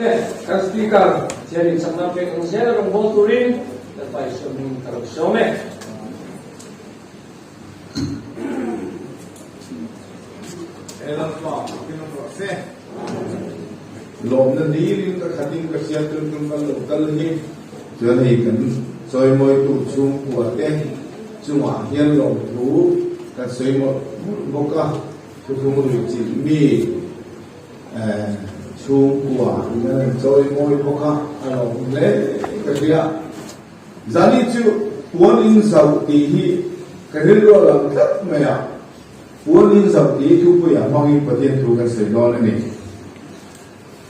Kan Speaker, Pathianin chakna pek ang zel a rawngbâwl turin Lalpa Isua hmingin ka lo sawm e. He Lalpa bikin awm rawh se. Lawmna nirin ka khatin ka hriat tun tum kan lo kal hi chuan hei kan chawimawitu chhungkua te chungah hian lawmthu kan sawi mawlh mawlh bawk a, thuthlung ruihchilh mi. Chhungkua in an in chawi mawi bawk a, a lawmawm hle ka hria. Zani chu puan in zauh tih hi ka rilru a lang tlat mai a, puan in zauh tih hi thupuiah hmangin Pathian thu kan sawi dawn a ni.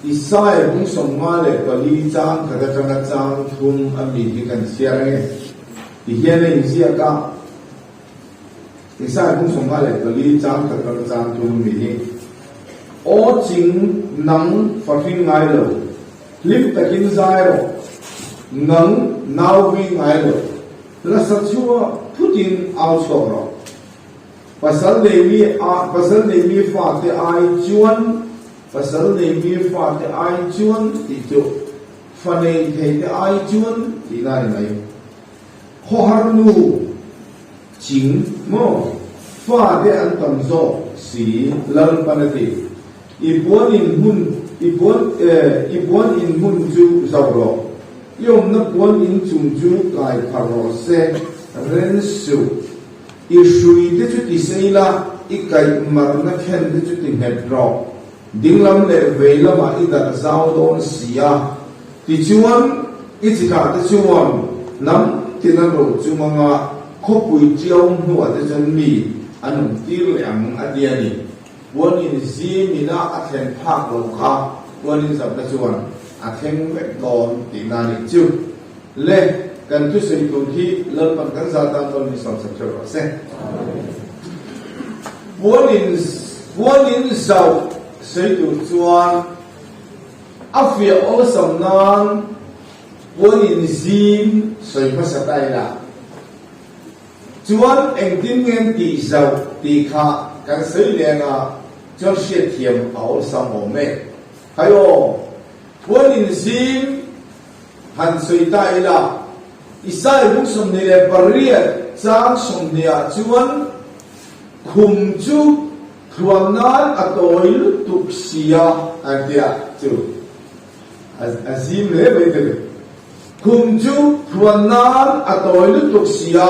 Isaiah bung 54 chang khat atanga chang thum a mi hi kan chhiar ange. Tihian a inziak a. Isaiah bung 54 chang khat atanga chang thum a mi hi. Aw ching nang fahring ngai lo, hlim takin zai rawh, nang nauvi ngai lo, lasa chhuak phutin au chhuak rawh. Pasal nei mi a pasal nei mi fate ai chuan pasal nei mi fate ai chuan tih chu fa nei thei te ai chuan tih na ni mai. Khawhar nu ching maw? Fate an tam zawk si Lalpan a ti. I puan in hmun i puan i puan in hmun chu zauh rawh. I awmna puan in chung chu kai phar rawh se ren suh. I hrui te chu ti sei la, i kaih marna khen te chu ti nghet rawh. Dinglam leh vei lamah i darh zau dawn si a. Tichuan, i chikah te chuan hnam tin an ro chung anga khawpui ṭiau hnuah te chuan mi an awm tir leh ang a ti a ni. Puanin zimina a thlen phak lo kha puanin zauhna chuan a thleng vek dawn tihna a nih chu. Le, kan thusawi tur hi Lalpan kan zah tan dawn min sawmsak ṭheuh rawh se. Puanin puanin zauh sawi tur chuan A fiah awlsam nan puan in zim sawi hmasa ta ila chuan engtin nge an tih zauh tih kha kan sawi leng a, chuan hriatthiam a awlsam awm e. Hai aw, puan in zim han sawi ta ila, Isai bung 28 chang 20 ah chuan khum chu Thluan nan a tawi lutuk sia an ti a, chu a zim hle mai ka ti. Khum chu thluan nan a tawi lutuk sia,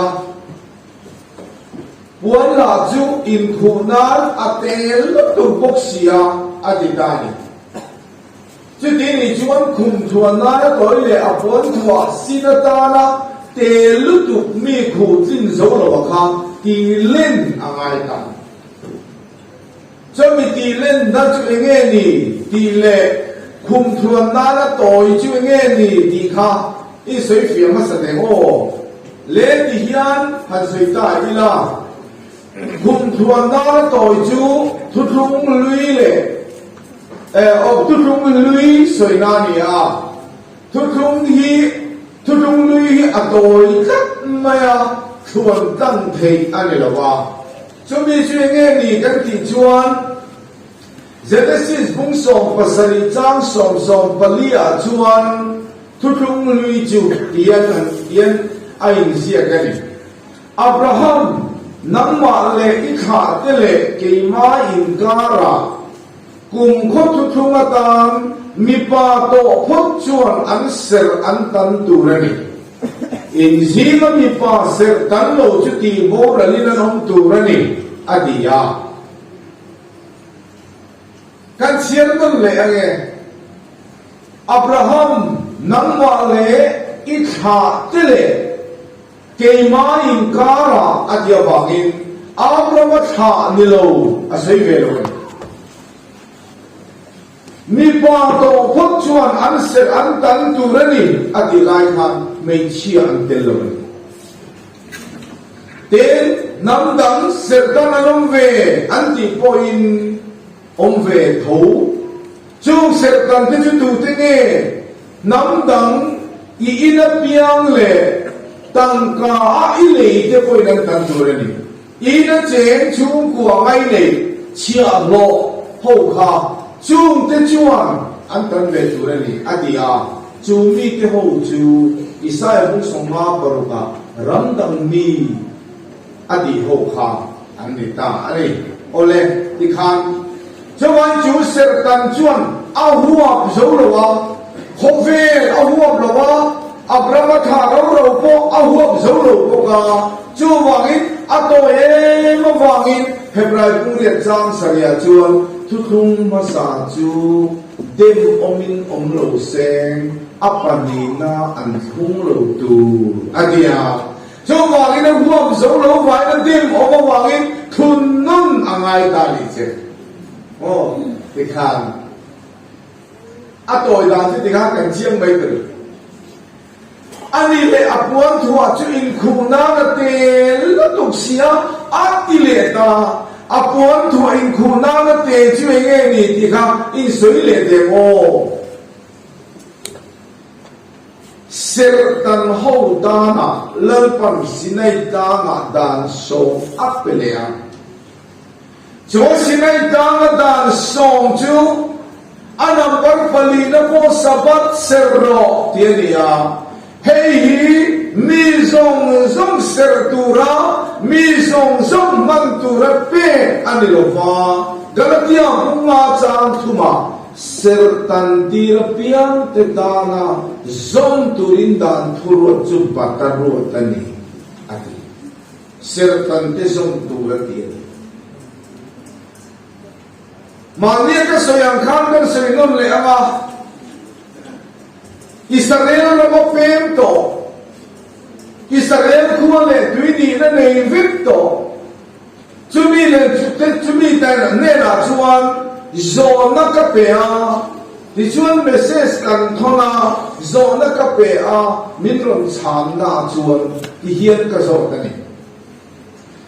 puan lah chu inkhuh nan a tel lutuk bawk sia a ti ta a ni. Chuti ni chuan khum thluan nan a tawi leh a puan thuah sin atana tel lutuk mi khuh tlin zo lo a kha ti len a ngai ta. Chumi tih lenna chu enge ni tih leh khum thluan nana tawi chu enge ni tih kha i sawi fiah hmasa teh aw. Le ti hian han sawi ta ila, khum thluan nana tawi chu thuthlung lui leh eh thuthlung lui sawina a ni a, thuthlung hi thuthlung lui hi a tawi tlat mai a, thluan tlang theih a ni lo a. Chumi chu enge ni kan tih chuan Genesis bung 17 chang 74 ah chuan thuthlung lui chu tian an tian a inziak a ni. Abraham, nangmah leh i thlahte leh keimah inkarah kumkhaw thuthlung atan mipa tawh phawt chuan an serh an tan tur a ni. Inzima mipa serh tan lo chu tih boralin an awm tur a ni, a ti a. Kan chhiar nawn leh ange, Abraham, nangmah leh i thlah te leh keimah inkarah a ti avangin Abraham-a thlah ni lo a sawi ve lo a ni. Mipa tawh phawt chuan an serh an tan tur a ni a tih lai khan hmeichhia an tel lo a ni. Tin, hnam dang serh tan an awm ve an tih pawhin awm ve tho. Chung serh tan te chu tute nge hnam dang i in apiang leh tangka a i lei te pawhin an tan tur a ni. Ina cheng chhungkua ngai nei chhiahhlawh ho kha chungte chuan an tan ve tur a ni, a ti a. Chu mite ho chu Isaia bung sawmnga parukah ram dang mi a tih ho kha an ni ta a ni. Awle, tikhan chuan chu serhtan chuan a huap zo lo a, khawvel a huap lo a, Abrahama thla ro ro pawh a huap zo lo bawk a, chuvangin a tawi em avangin Hebrai pungriat chang sarihah chuan thuthlung hmasa chu dem awmin awm lo seng a pahnihna an thlung lo tur a ti a. Chuvangin a huap zo lo vain a dim awm avangin thun nun a ngai ta ni che. Aw, tikhan a tawi dan chu tikhan kan chiang mai ta ni. A ni leh a puan thuah chu inkhuh nan a tel lutuk sia a ti leh ta. A puan thuah inkhuh nan a tel chu eng nge ni tih kha insawi leh teh maw? Serhtan ho danah Lalpan Sinai tlangah dan sawm a pe leh a. Chu Sinai tlanga dan sawm chu a number palina pawh Sabbath serh rawh tih a ni a. Hei hi mi zawng zawng serh tura, mi zawng zawng hman tura pek a ni lo va. Galatia bunga chang thumah Serhtan tir apiang te tana zawm turin dan thuruat chu bata ruat a ni, a ti. Serhtan te zawm tur a ti a ni. Mahnia ka sawi ang khan kan sawi nawn leh ang a, Israel rama pem tawh, Israel khua leh tui nihna nei vek tawh, Chumi leh chute chumi te hnenah chuan zawhna ka pe a, tichuan message kan thawn a, zawhna ka pe a, min rawn chhanna chuan tihian ka zawt a ni.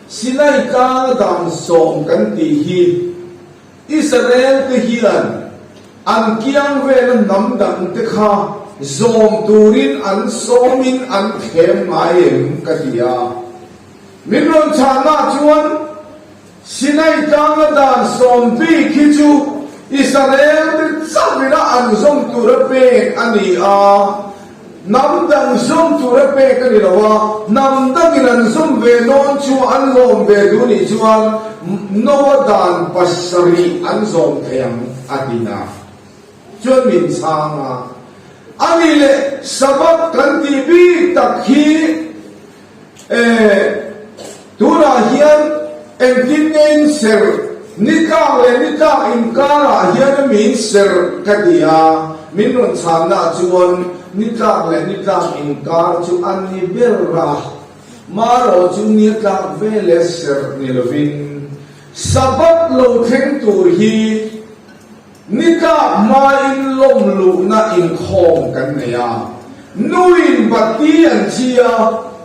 Sinai tlanga dan sawm kan tih hi Israel te hian an kiang vela hnam dang te kha zawm turin an sawmin an thlem ngai em ka ti a. Min rawn chhahna chuan Sinai tlanga dan sawm bik hi chu Israel te chauhin a an zawm tura pek a ni a, hnam dang zawm tura pek a ni lo a, hnam dangin an zawm ve dawn chu an lawm ve duh nih chuan Noa dan pasarih an zawm thei ang a ti a. Chuan min chhang a, A nih leh Sabbath kan tih bik tak hi Eh, tunah hian engtin nge in ser? Ni tlak leh ni tlak inkarah hian a mi in ser ka ti a, min rawn chhanna chuan ni tlak leh ni tlak inkar chu a ni ber a, marawh chu ni a tlak ve leh ser ni lovin Sabbath lo thleng tur hi Ni tlak hmain lawm luhna inkhawm kan nei a, nuin bati an chi a,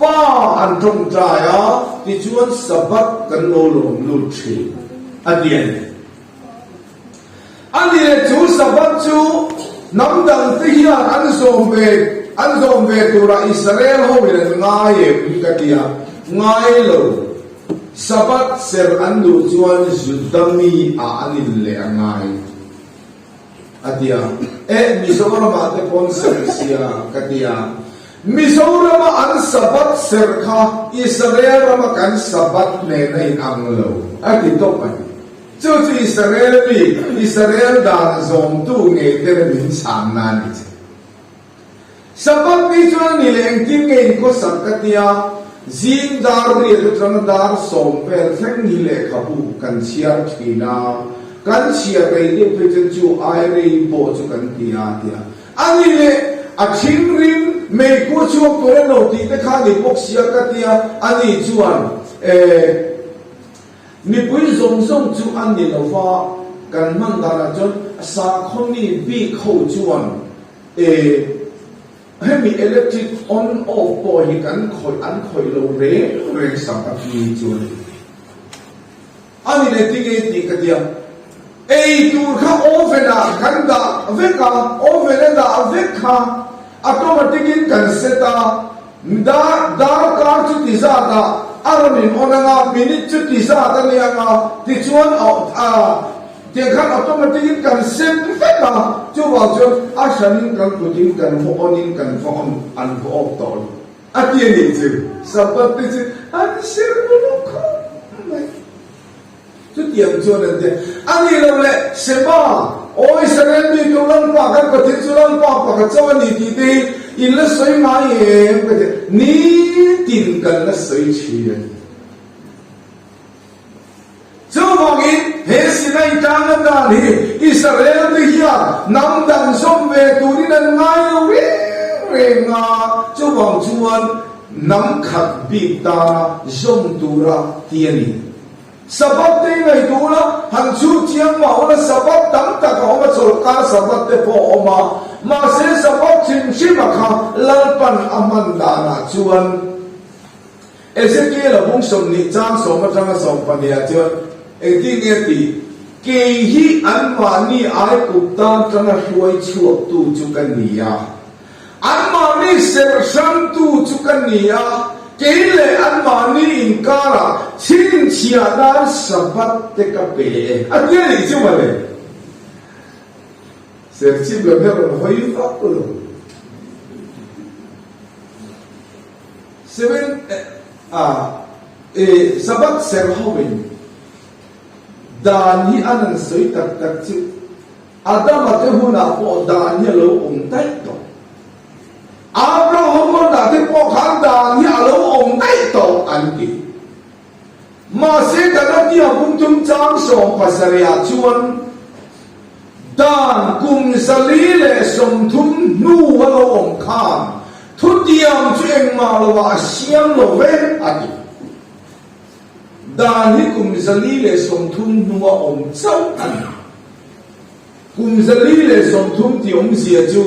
pa an tawngtai a, tichuan Sabbath kan lo lawm lut thin, a ti a ni. A ni leh chu Sabbath chu hnam dangte hian an zawm ve an zawm ve turah Israel ho in an ngai em ka ti a, ngai lo. Sabbath serh an duh chuan Juda mi ah an in leh a ngai, a ti a. Eh, Mizoram ah te pawn serh sia, ka ti a. Mizoram a an Sabbath serh kha Israel ram a kan Sabbath nen a in ang lo, a ti tawp a ni. Chu chu Israel mi, Israel dan zawmtu ngei te rem in chhan na a ni che. Sabbath ni chuan ni leh engtin nge in khawsak ka tia, zing dar riat atanga dar sawm vel thleng hi lehkhabu kan chhiar thin a, kan chhiar rei deuh phei chuan chu ai rei pawh chu kan ti a tia. A ni leh a thinrim meikua chhuak tur a lo tih te kha ni bawk sia ka tia, a ni chuan eh mipui zawng zawng chu a ni lova kan hman danah chuan sakhaw mi bik ho chuan E, hemi electric on off pawh hi kan khawih an khawih lo reng reng sak a pi chu a ni. A ni leh tinge tih ka tia. Ei tur kha oven ah kan dah vek a, oven a dah vek kha automatic in kan set a, dar darkar chu ti zat ah a rawn in on anga, minute chu ti zat a ni anga, tichuan a. Tiang khan automatic in kan set vek a, chuvang chuan a hranin kan kutin kan va on in kan va on an va off tawh lo. A ti a nih chu, Sabbath te chu an ser uluk khawp mai. Chutiang chuan an ti a, a nih loh leh Shema, Aw Israel mi tu Lalpa kan Pathian chu Lalpa pakhat chauh a ni tih te hi in la sawi ngai em ka ti a, nitin kan la sawi thin a ni. Chuvangin he Sinai tlanga dan hi Israel te hian hnam dang zawm ve turin an ngai lo reng reng a, chuvang chuan hnam khat bik tana zawm tura ti a ni. Sabbath te i ngaihtuah ula, han chhut chiang mah ula Sabbath tam tak a awm a, chawlhkar Sabbath te pawh a awm a, mahse Sabbath hrim hrim a kha Lalpan a hman danah chuan, Ezekiel a bung 20 chang sawm atanga sawmpahnih ah chuan engtin nge tih? Kei hi anmahni Aigupta atanga hruai chhuaktu chu ka ni a, anmahni serhramtu chu ka ni a, kei leh anmahni inkarah chhinchhiah nan Sabbath te ka pe e a ti a nih chu mawle. Serchhip lam hi a rawn hawi vak lo. Seven a e Sabbath ser ho in dan hi an an sawi tak tak chu Adama te hunah pawh dan hi a lo awm daih tawh. Abraham hunah te pawh khan dan hi a lo awm daih tawh an ti. Mahse Galatia bungtum chang 17 ah chuan Dan kum 430 hnu a lo awm khan thutiam chu engmah lovah a siam lo ve a ti. Dan hi kum 430 hnu a awm chauh a ni. Kum 430 tih awmzia chu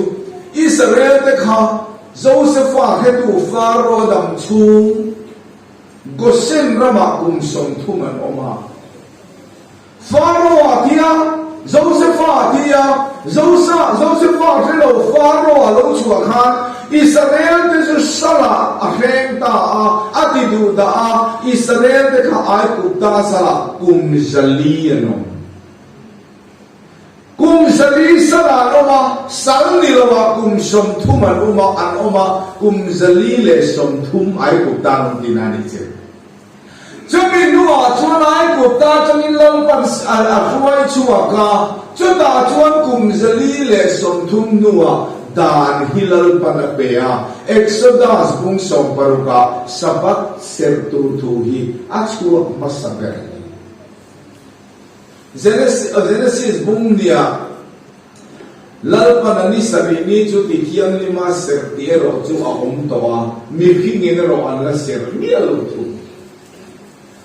Israel te kha Josefa hretu Faro dam chhung Goshen ramah kum 30 an awm a. Faro a thi a, Josefa a thi a, Josa, Josefa hre lo Faro a lo chhuah khan Israel te chu salah a hreng ta a, a ti duh dah a, Israel te kha Aigupta salah kum 400 an awm. Kum 400 salah an awm a, sal ni lovah kum 30 an awm a, an awm a, kum 430 Aigupta an awm tihna a nih che. Chumi hnuah chuan Aigupta atangin Lalpan a hruai chhuak a, chutah chuan kum 430 hnuah dan hi Lalpan a pe a. Exodus bung 16 ah Sabbath serh tur thu hi a chhuak hmasa ber a ni. Genesis bung nia Lalpan a ni sarih ni chu ti thianghlima serh tih erawh chu a awm tawh a, mihringin erawh an la serh miah lo thung.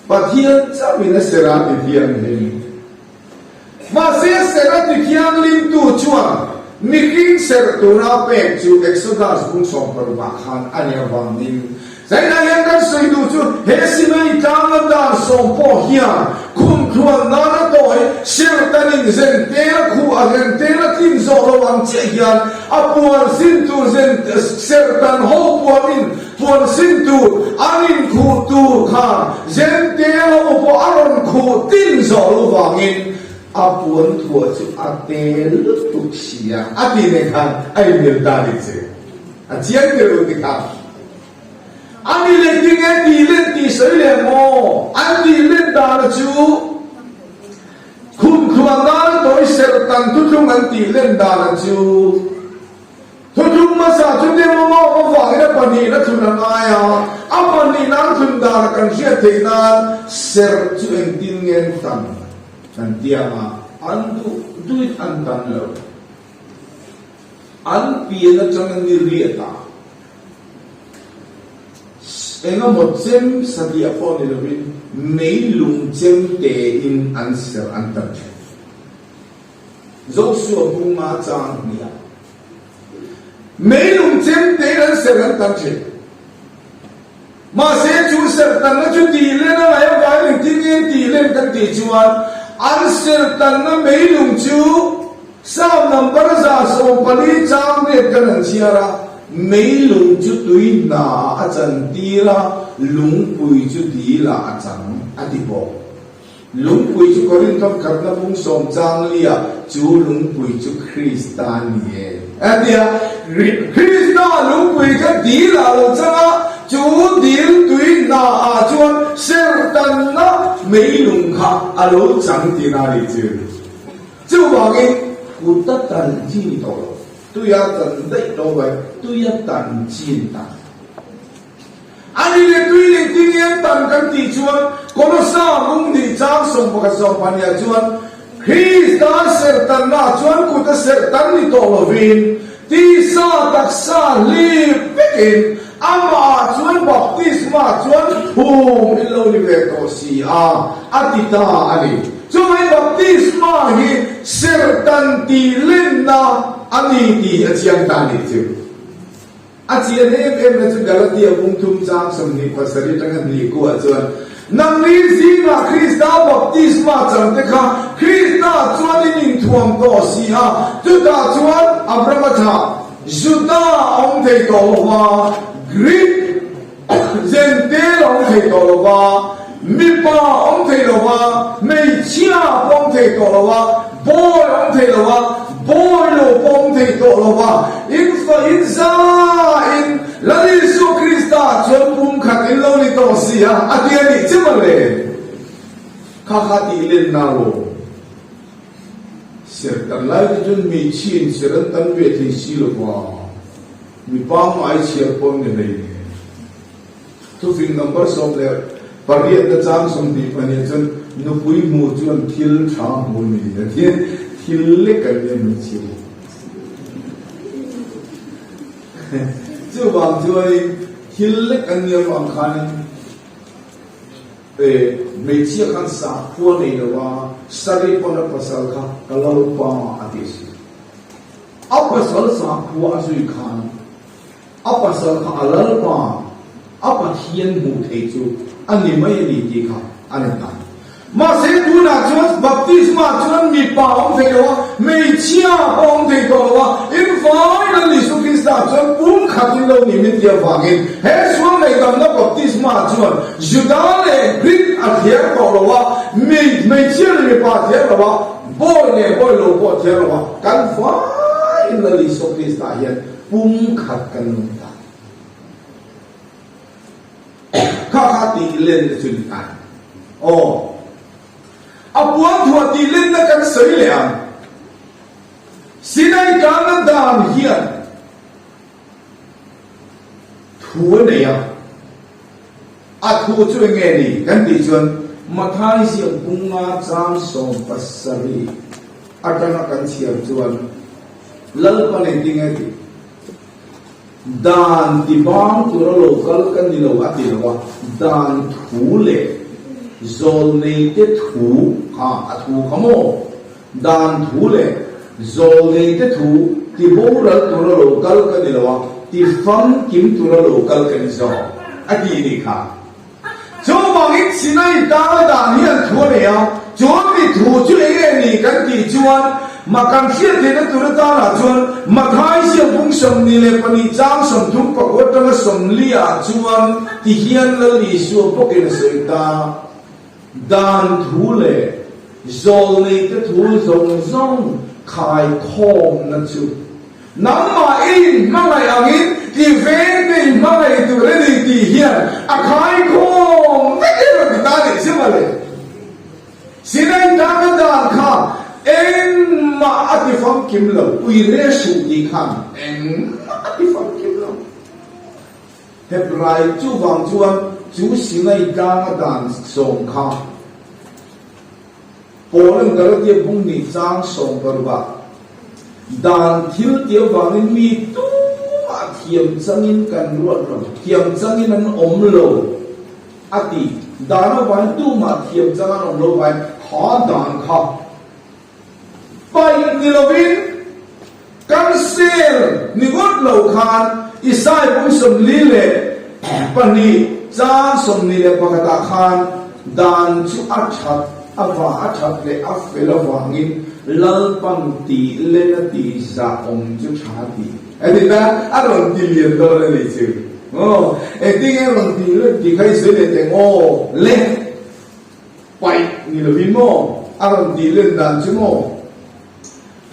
Pathian chauhin a serh a ti thianghlim. Mahse serh a ti thianghlimtu chuan mihring serh tura pek chu Exodus bung 16 ah khan a ni avangin Zainah hian kan sawi duh chu he Sinai tlanga dan sawm pawh hian khum thluan nana tawi serhtanin zen tel a khuh a zen tel a tlin zawh lo ang chiah hian a puan sin tur zen serhtan ho puanin puan sin tur an inkhuh tur khan zen tel ho pawh a rawn khuh tlin zawh lo vangin a puan thuah chu a tel lutuk si a a ti nen khan a inmil ta a ni che. A chiang ber lo ti kha. A ni leh ti nge tih len tih sawi leh maw? An tih len dana chu khum thluan nana tawi serh tan thuthlung an tih len dana chu thuthlung hmasa chu demo mawm avangin a pahnihna thlun a ngai a, a pahnihna an thlun dana kan hriat theih nan serh chu engtin nge an tan kan ti ang a, an duh duhin an tan lo. An pian atanga ni riat a, engemaw chem satliah pawh ni lovin meilung chem tein an serh an tan thin. Joshua bunga chang hnih a, meilung chem tein an serh an tan thin. Mahse chu serhtanna chu tihlen a ngaih avangin engtin nge tihlen kan tih chuan an serhtanna meilung chu Psalm number 140 chang riat kan han chhiar a, meilung chu tui hna ah a chantir a, lungpui chu dil ah a chang a ti bawk. Lungpui chu Korinthon khatna bung sawm chang lia chu lungpui chu Krista a ni e. A ti a, Krista lungpui kha dil ah lo chang a, chu dil tui hna ah chuan serhtanna meilung kha a lo chang tihna a nih chu. Chuvangin kut a tan chi ni tawh lo, tui a tan daih tawh mai, tui a tan chi a ni ta. A ni leh tui leh tinge tan kan tih chuan Kolosa mung nih chang 11 20 ah chuan Krista serhtanna ah chuan kut a serhtan ni tawh lovin tisa taksa hlip vekin amah ah chuan baptisma chuan phum in lo ni ve tawh si a, a ti ta a ni. Chuvangin baptisma hi serhtan tih lenna a ni tih a chiang ta a nih chu. A chian em em na chu Galatia bung thum chang 27 atanga hnih kuah chuan, Nangni zingah Krista baptisma chang te kha Krista chuan in inthuam tawh si a, chutah chuan Abrahama thlah Juda a awm thei tawh lo va, Greek Gentile a awm thei tawh lo va, mipa a awm thei lo va, hmeichhia pawh awm thei tawh lo va, Bawi awm thei lo a, bawi lo pawh awm thei tawh lo a, in fa in za in Lal Isua Krista chuan pum khat in lo ni tawh si a, a ti a nih che mawle. Kha kha tih len na lo. Ser tan lai te chuan hmeichhia in ser an tan ve thei si lo va, mi pangngai chhiar pawh an ni hlei nen. Thufing number 18 na chang 22 chuan nupui hmu chuan thil tha hmu ni a ti. Thil lek an nia min chhiu. Chuvang chuanin thil lek an nia vang khanin hmeichhia khan sakhua nei lo a, sari pawn a pasal kha ka lalpa a ti si. A pasal sakhua a zui khan A pasal kha a Lalpa, a Pathian hmuh theih chu a ni mai a ni tih kha a ni ta. Mahse tunah chuan baptisma chuan mipa a awm thei lo a, hmeichhia pawh a awm thei tawh lo a, in vai Lal Isu Krista chuan pum khatin lo ni min tih avangin he sual ngaihdamna baptisma chuan Juda leh Greek a thliar tawh lo a, mi hmeichhia leh mipa a thliar lo a, bawi leh bawi lo pawh a thliar lo a, kan vaiin Lal Isu Krista hian Pum khat kan nung ta. Kha kha tih len na chu ni ta. Aw. A puan thuah tih len na kan sawi leh ang. Sinai tana dan hian thu a nei a. A thu chu eng nge ni kan tih chuan Mathai ziak bunga chang 17 atanga kan chhiar chuan Lalpa nei ti nge ti? Dan ti bang tura lo kal ka ni lo a ti lo a, dan thu leh zawlneite thu kha a thu kha maw? Dan thu leh zawlneite thu ti boral tura lo kal ka ni lo a, ti famkim tura lo kal ka ni zawk a ti nih kha. Chuvangin Sinai tanga dan hi an thu a nei a, chuan mi thu chu eng nge ni kan tih chuan ma kan hriat theihna tur atanah chuan Mathai ziak bung 22 chang 30 pakua atanga 40 ah chuan ti hian Lal Isua bawkin a sawi ta, Dan thu leh zawlneite thu zawng zawng khaikhawmna chu Nangmah i inhmangaih angin i vengte i hmangaih tur a ni tih hian a khaikhawm vek i rawn ti ta nih che mawle. Sinai tana dan kha engmah a ti famkim lo, ui re suh tih khan engmah a ti famkim lo. Hebrai chuvang chuan chu Sinai tlanga dan sawm kha Paula'n Galatia bung nih chang 16 ah, Dan thil ti avangin mi tumah thiam changin kan ruat lo, thiam changin an awm lo, a ti. Dan avangin tumah thiam chang an awm lo vai kha dan kha paih ni lovin kan sel ni ngawt lo khan Isai bung 42 chang 21 ah khan dan chu a that ava a that leh a fel avangin Lalpan tih len a tih zah awm chu tha tih a ti ta a rawn ti lian dawn a nih chu aw engtin nge rawn ti len tih kha i sawi leh teng aw le. Paih ni lovin maw a rawn tih len dan chu maw?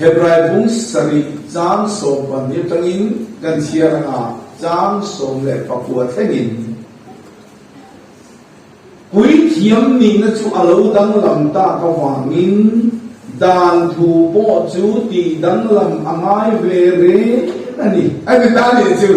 Hebrai bung sarih chang 12 atangin kan chhiar anga chang 19 thlengin Puithiam nihna chu a lo danglam tak avangin dan thu pawh chu tih danglam a ngai ve reng a ni. A ti ta nih chu.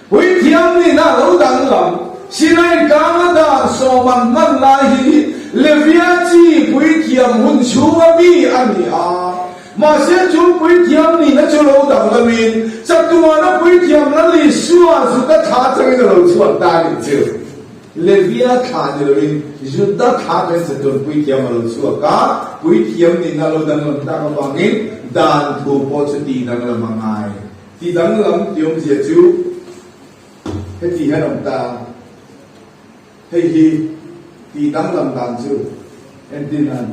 Puithiam nihna a lo danglam. Sinai tlanga dan sawm an hman lai hi Levia chi puithiam hun chhunga mi a ni a. Mahse chu puithiam nihna chu lo danglamin chatuana puithiam Lal Isua Juda thla atangin a lo chhuak ta a nih chu. Levia thla ni loin Juda thla atangin chatuan puithiam a lo chhuak a, puithiam nihna a lo danglam tak avangin dan thu pawh chu tih danglam a ngai. Tih danglam tih awmzia chu heti hian awm ta, hei hi tih danglam dan chu entir nan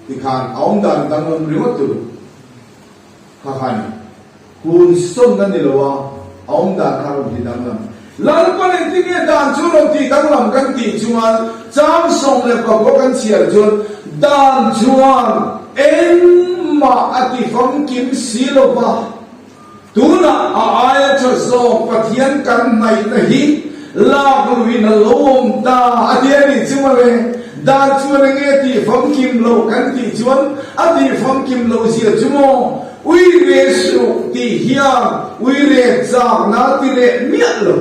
tikhan a awm dan danglam ringawt tur kha kha a ni. Hun sawn a ni lo a, a awm dan kha rawn ti danglam. Lalpan engtinge dan chu rawn tih danglam kan tih chuan chang 19 kan chhiar chuan dan chuan engmah a ti famkim si lo va, tunah a aia tha zawk Pathian kan hnaihna hi lak luhin a lo awm ta a ti a nih chu mawle. Dan chuan enge tih famkim loh kan tih chuan a tih famkim loh zia chu maw? Ui re suh tih hian ui re chakna ti leh miah lo.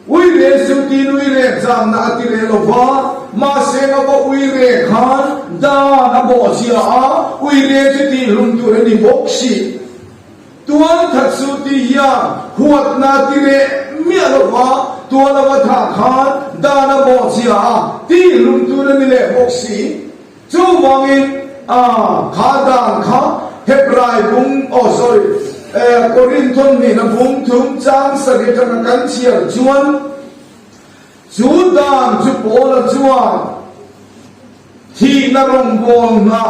Ui re suh tiin ui re chakna a ti leh lo va, mahse nga va ui re khan dan a bawhchhia a, ui re chu tihhlum tur a ni bawk si. Tual that suh tih hian huatna ti leh miah lo va, tual a va thah khan dan a bawhchhia a, tihhlum tur a ni leh bawk si. Chuvangin, a, kha dan kha Hebrai bung, oh sorry, eh, Korinthon nihna bung thum chang sarih atanga kan chhiar chuan, chu dan chu Paula chuan thihna rawngbawlna,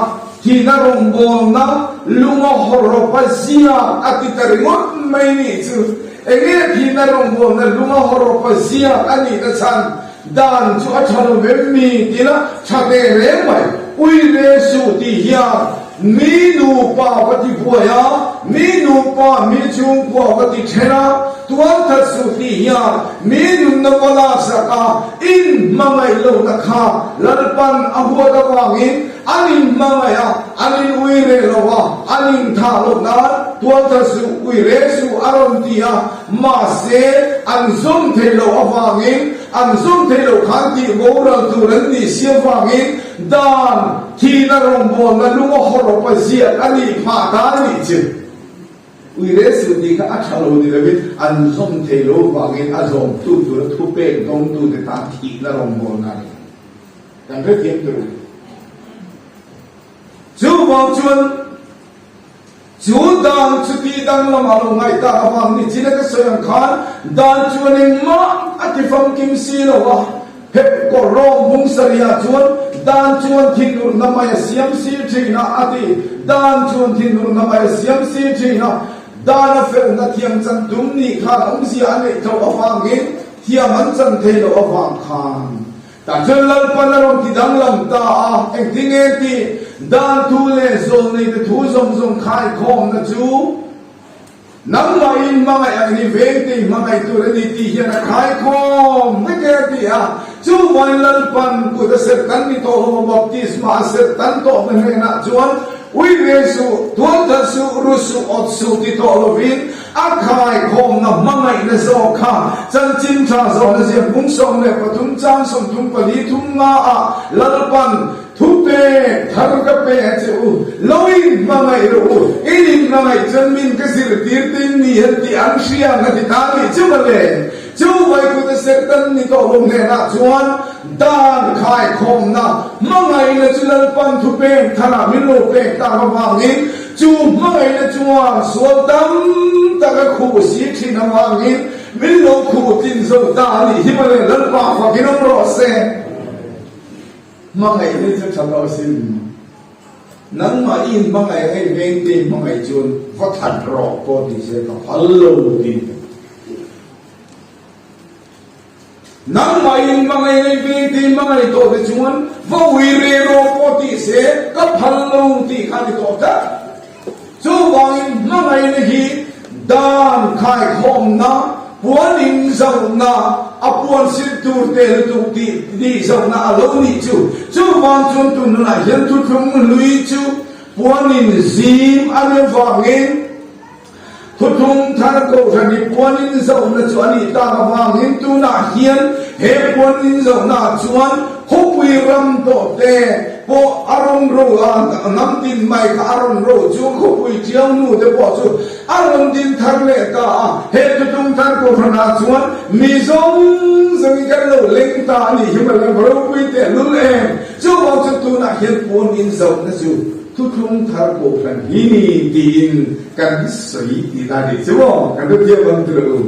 thihna rawngbawlna lunga hawrawpa ziak a ti ta ringawt mai nih chu. Enge thihna rawngbawlna lunga hawrawpa ziak a nihna chhan? Dan chu a tha lo em mi tila tha teh reng mai. Ui ve suh tih hian mi nupa va ti buai a, mi nupa mi chhungkua va ti then a, tual that suh tih hian mi nunna va laksak a, in hmangaih lohna kha Lalpan a huat avangin an in hmangaih a, an in ui reh lo a, an in thah loh nan tual that suh, ui reh suh a rawn ti a. Mahse, an zawm theih loh avangin, an zawm theih loh khan tih boral tur an nih si avangin dan thihna rawngbawlna lunga hawrawpa ziak a nih phah ta a nih chu. Uire suh tih kha a tha lo ni lovin an zawm theih loh avangin a zawmtu tura thupek dawngtute tan thihna rawngbawlna a ni. Kan hrethiam tur a ni. Chuvang chuan. Chu dan chu tih danglam a lo ngaih tak avang ni chin a ka sawi ang khan dan chuan engmah a ti famkim si lo a, hep kawr rawng bung sarihah chuan dan chuan thinurna mai a siam si thin a a ti. Dan chuan thinurna mai a siam si thin a, dan a felna thiam chan tum nih khan awmzia a neih tho avangin thiam an chan thei loh avang khan Tah chuan Lalpan a rawn ti danglam ta a, engtinge tih dan thu leh zawlneite thu zawng zawng khaikhawmna chu nangmahin hmangaih ang ni vengte i hmangaih tur a ni tih hian a khaikhawm vek e a ti a. Chuvangin Lalpan kut a serh tan ni tawh hlawm a, baptisma a serh tan tawhna hnenah chuan ui ve suh, tualthat suh, ru suh, awt suh ti tawh lovin, A khaikhawmna hmangaihna zawk kha chanchin tha zawhna ziak bung 13 chang 34 thum nga ah Lalpan thu pek thar ka pe a che u, lo in hmangaih rawh u, in in hmangaih chuan min ka zirtir te in ni han tih an hria ang a ti ta nih chu mawle. Chu Vaikunta Serhtan ni tawh lo hnenah chuan dan khaikhawmna hmangaihna chu Lalpan thu pek tharah min lo pek tak avangin Chu hmangaihna chuan sual tam tak a khuh si thin avangin min lo khuh tlin zo ta a nih hi mawle, Lalpa fakin awm rawh se. Hmangaihna chu tha lo sin. Nangmah i inhmangaih ang i vengte i hmangaih chuan va that rawh pawh ti se ka phal lo ti. aiin hmangaih leh vengte in hmangaih tawh te chuan va ui re rawh pawh tih se ka phal lo tih kha a ni tawh tlat. Chuvangin hmangaihna hi dan khaikhawmna, puan in zohna, a puan sil tur te lutuk tih tih zohna a lo nih chu. Chuvang chuan tun hunah hian thuthlung hlui chu puan in zim a ni vangin, Thuthlung thar kohhran hi puan in zohna chu a nih tak avangin tunah hian he puan in zohnaah chuan khawpui ram tawh te pawh a rawn ro a, hnam tin mai kha a rawn ro chu khawpui tiau nu te pawh chu a rawn din thar leh ta a. He thuthlung thar kohhranah chuan mi zawng zawngin kan lo leng ta a nih hi mawle, ropui tehlul em! Chuvang chu tunah hian puan in zohna chu Thuthlung thar kohhran hi ni tiin kan sawi tih na nih chu maw? Kan ru thiam ang tur u.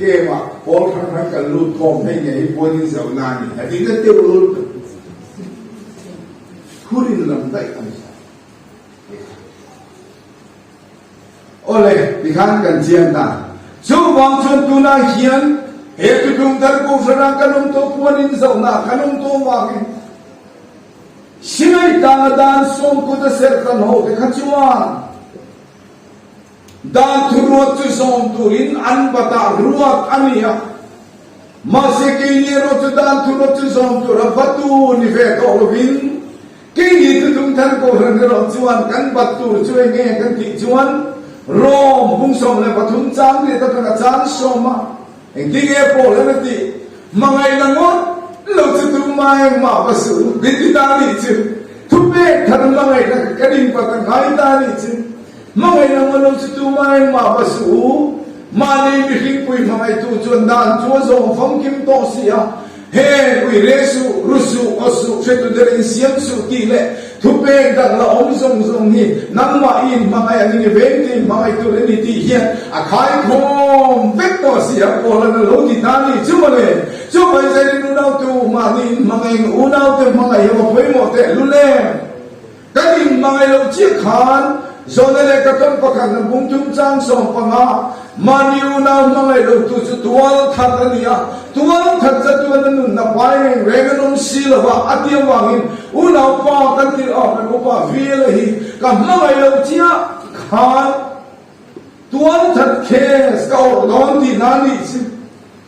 Kemah pawl hrang hrang kan lut khawm hei nge hi puan in zoh na ni. A ding a teuh lul tu. Thurin lam daih a ni. Awle, tikhan kan chiang ta. Chuvang chuan tunah hian he thuthlung thar kohhranah kan awm tawh puan in zohna kan awm tawh vangin Sinai tanga dan sawmkut a serhtan ho te kha chuan dan thuruat chu zawm turin an batah ruat a ni a. Mahse keini erawh chu dan thuruat chu zawm tura batu ni ve tawh lovin keini thutlung thar kohhran erawh chuan kan bat tur chu eng nge kan tih chuan Rom bung 13 chang leh atanga chang sawm a Engtin nge Paul an a tih? Hmangaihna ngawt lo chu tumah engmah va suh min ti ta nih chu. Thupek thar hmangaihna kha kan inpat a ngai ta nih chu. Hmangaihna ngawt lo chu tumah engmah va suh u. Mahni mihringpui hmangaihtu chuan dan chu a zawm famkim tawh si a. Heng ui re suh, ru suh, aw suh, hretu der in siam suh tih leh thupek dang la awm zawng zawng hi nangmah i inhmangaih ang in i vengte i hmangaih tur a ni tih hian a khaikhawm vek tawh si a, Paul-a'n a lo ti ta ni chu mawle. Chu mai zaiin unautu mahni inhmangaih ang unaute hmangaih hi a pawimawh teh lul em? Kan inhmangaih loh chiah khan Zona leh ka tawn pakhat na bung tum chang 15, mahni unau hmangaih lo tu chu tual that a ni a, tual that chatuan a nunna pai reng reng an awm si lo va, a ti avangin unau pa kan tirh a, kan upa Vela hi ka hmangaih loh chiah khan tual that case ka awrh dawn tihna a nih chu.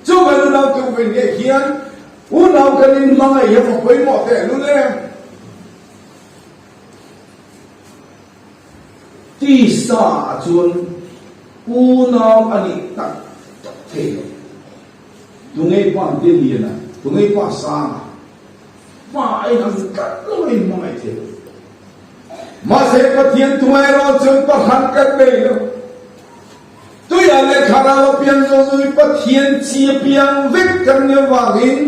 Chuvang unau tu ve nge hian unau kan inhmangaih hi a va pawimawh tehlul em? Tisa ah chuan unau a nih tak tak thei lo. Tungei pa te lian a, tungei pa sang a, pa a inang tlat lo a inhmangaih thei lo. Mahse Pathian thunga erawh chuan pahran kan nei lo. Tuiah leh thlarau a piang zawng zawng hi Pathian chi a piang vek kan nih avangin,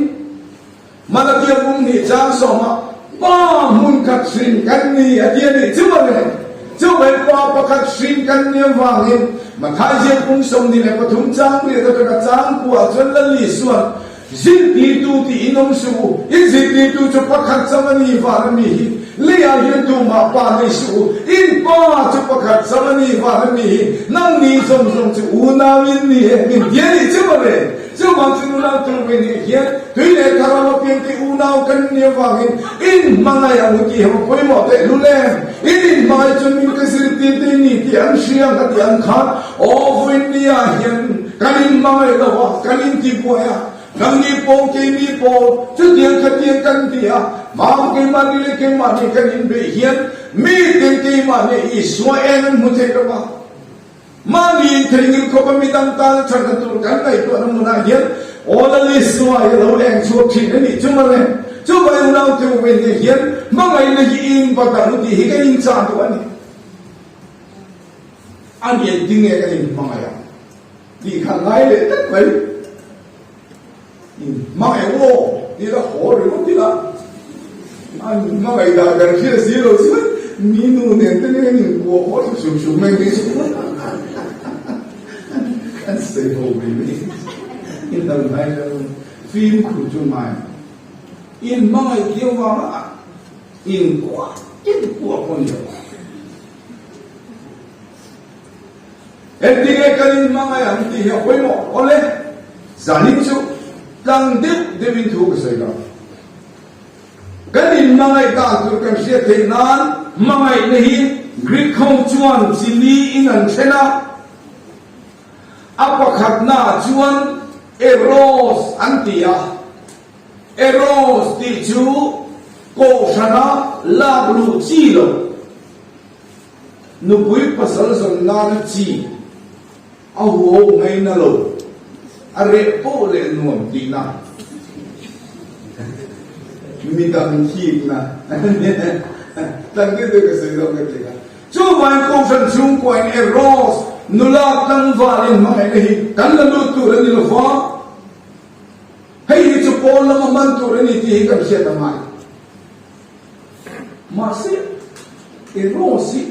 Malakia bung hnih chang sawma pa hmun khat hrin kan ni a ti a nih chu mawle. Chu mai pa pakhat hrin kan ni avangin Mathai ziak bung 23 chang riat atanga chang kuah chuan Lali suan zirtirtu tih in awm suh u, in zirtirtu chu pakhat chang a ni van a mi hi, leiah hian tumah pa nei suh u, in pa chu pakhat chang a ni van a mi hi, nangni zawng zawng chu unau in ni e min ti a nih chu mawle. Chuvang chu nunau tur ve nih hian tui leh thlarau a piangte unau kan ni avangin in hmangaih ang u tih hi a pawimawh teh lul em? In inhmangaih chuan min ka zirtir te ni tih an hria ang a tih ang khan aw vawiin ni ah hian kan inhmangaih lo a, kan intibuai a, nangni pawl keini pawl chutiang khatiang kan ti a, mam keimahni leh keimahni kan inbeih hian miten keimahni Isua eng an hmu thei lo va. Mahni in theihnghilh khawp a midang tan thatna tur kan ngaihtuahna hmunah hian awl a Isua hi a lo eng chhuak thin a nih chu mawle. Chu vai unau te u enge hian hmangaihna hi i in bat ang u tih hi ka inchah duh a ni. A ni engtin nge kan inhmangaih ang tih kha ngai leh tlat mai. In hmangaih u aw ti la haw ringawt ila an hmangaih dah kan hriat si lo chuan mi nu nen te nen in kuah haw hruk hruk hruk mai mai chu kan sawi ho mai mai in lo ngai lo fimkhur chu ngai in hmangaih thiam vanga in kuah in kuah pawh ni lo. Engtinge kan inhmangaih ang tih hi a pawimawh. Awle, zanin chu. Tlang deuh deuhin thu ka sawi lo. Kan inhmangaih dan tur kan hriat theih nan hmangaihna hi Greek ho chuan chi liin an then a. A pakhatnaah chuan eros an ti a. Eros tih chu kohhrana lak luh chi lo, nupui pasal zawn nana chi a huau ngaina lo, a reh poh leh nuam tihna, midang thikna tlang deuh deuh ka sawi dawn ka ti kha. Chuvangin kohhran chhungkuain Eros nula tlangvalin hmangaihna hi kan la lut tur a ni lo va. Hei hi chu pawn lama hman tur a ni tih hi kan hriat a ngai. Mahse, Eros hi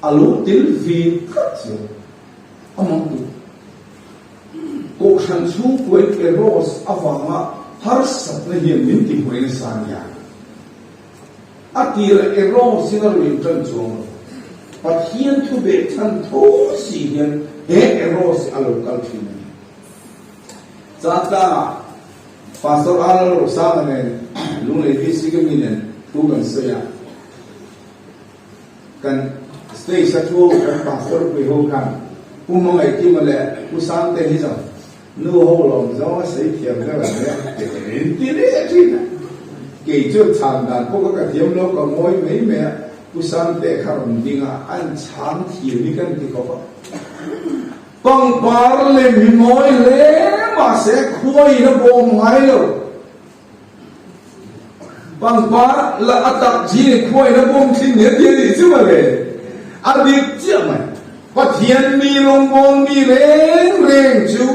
a lo tel ve tlat zel a mang tur. Kohhran chhungkuain Eros avanga harsatna hian min ti hmuai nasa a nia. A tirah Eros in a rawn inṭan chuang lo. Pathian thu beh chhan tho si hian he Eros hi a lo kal ṭhin a ni. Changtlangah Pastor Arnold Rosanga nen Lunglei VC ka mi nen thu kan sawi a, kan stage a thu kan Pastor pui ho khan Pu Hmangaihkima leh Pu Sangte hi zawng Nu ho lawm zawng a sawi thiam deuh ang e, in ti leh thin a. Kei chu chhan dan pawh ka ka thiam lo, ka ngawi mai mai a, Pu Sangte kha rawn ding a, an chhang thiam hi kan ti khawp a. Pangpar lem hi mawi hle mahse khuaiin a bawm ngai lo. Pangpar la a tak zing khuaiin a bawm thin nia ti a nih chu mawle. A dik chiah mai. Pathian mi rawngbâwl mi reng reng chu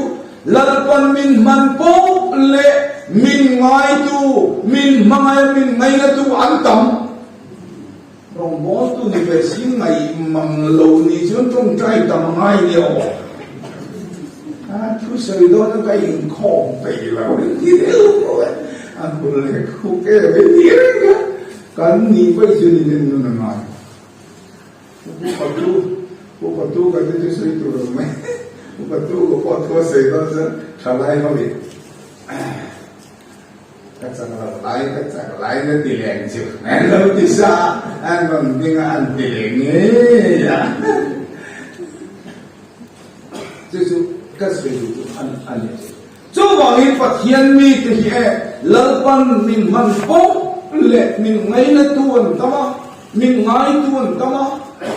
Lalpan min hman pawh leh min ngaitu, min hmangaia min ngainatu an tam. Rawngbâwltu ni ve si ngaih mang lo ni chuan ṭawngṭai tam a ngai nia aw. A thusawi dawn a ka inkhâwm peih lo in ti deuh pawh e. A hmu leh khuk em em ti reng a, kan nih vaih chu ni den nun a ngai. Pu Patu, Pu Patu ka ti chu sawi tur ang mai. Pu Patu ka pawh thu a sawi dawn chuan tha lai ho in ka chak lo lai, ka chak lai na ti leng chu an lo ti sa a, an rawn ding a an ti leh ngei a. Chu chu ka sawi duh chu an a ni. Chuvangin Pathian mite hi e Lalpan min hman pawh leh min ngainatu an tam a, min ngaitu an tam a,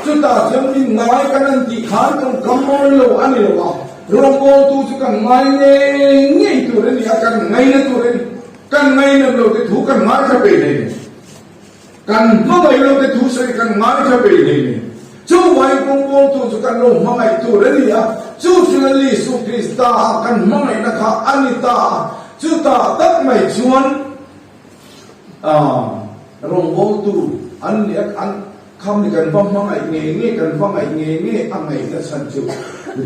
chutah chuan min ngai kan an tih khan kan kam mawi lo a ni lo a, rawngbawltu chu kan ngai ngei ngei tur a ni a, kan ngaina tur a ni. Kan ngainat lo te thu kan ngaithla peih hlei nei. Kan hmangaih lo te thu sawi kan ngaithla peih hlei nei. Chuvangin rawngbawltu chu kan lo hmangaih tur a ni a, chu chu Lal Isu Krista a kan hmangaihna kha a ni ta a, chutah tak mai chuan, Rawngbawltu an ni a, an kham ni kan va hmangaih ngei ngei, kan va ngaih ngei ngei a ngaihna chhan chu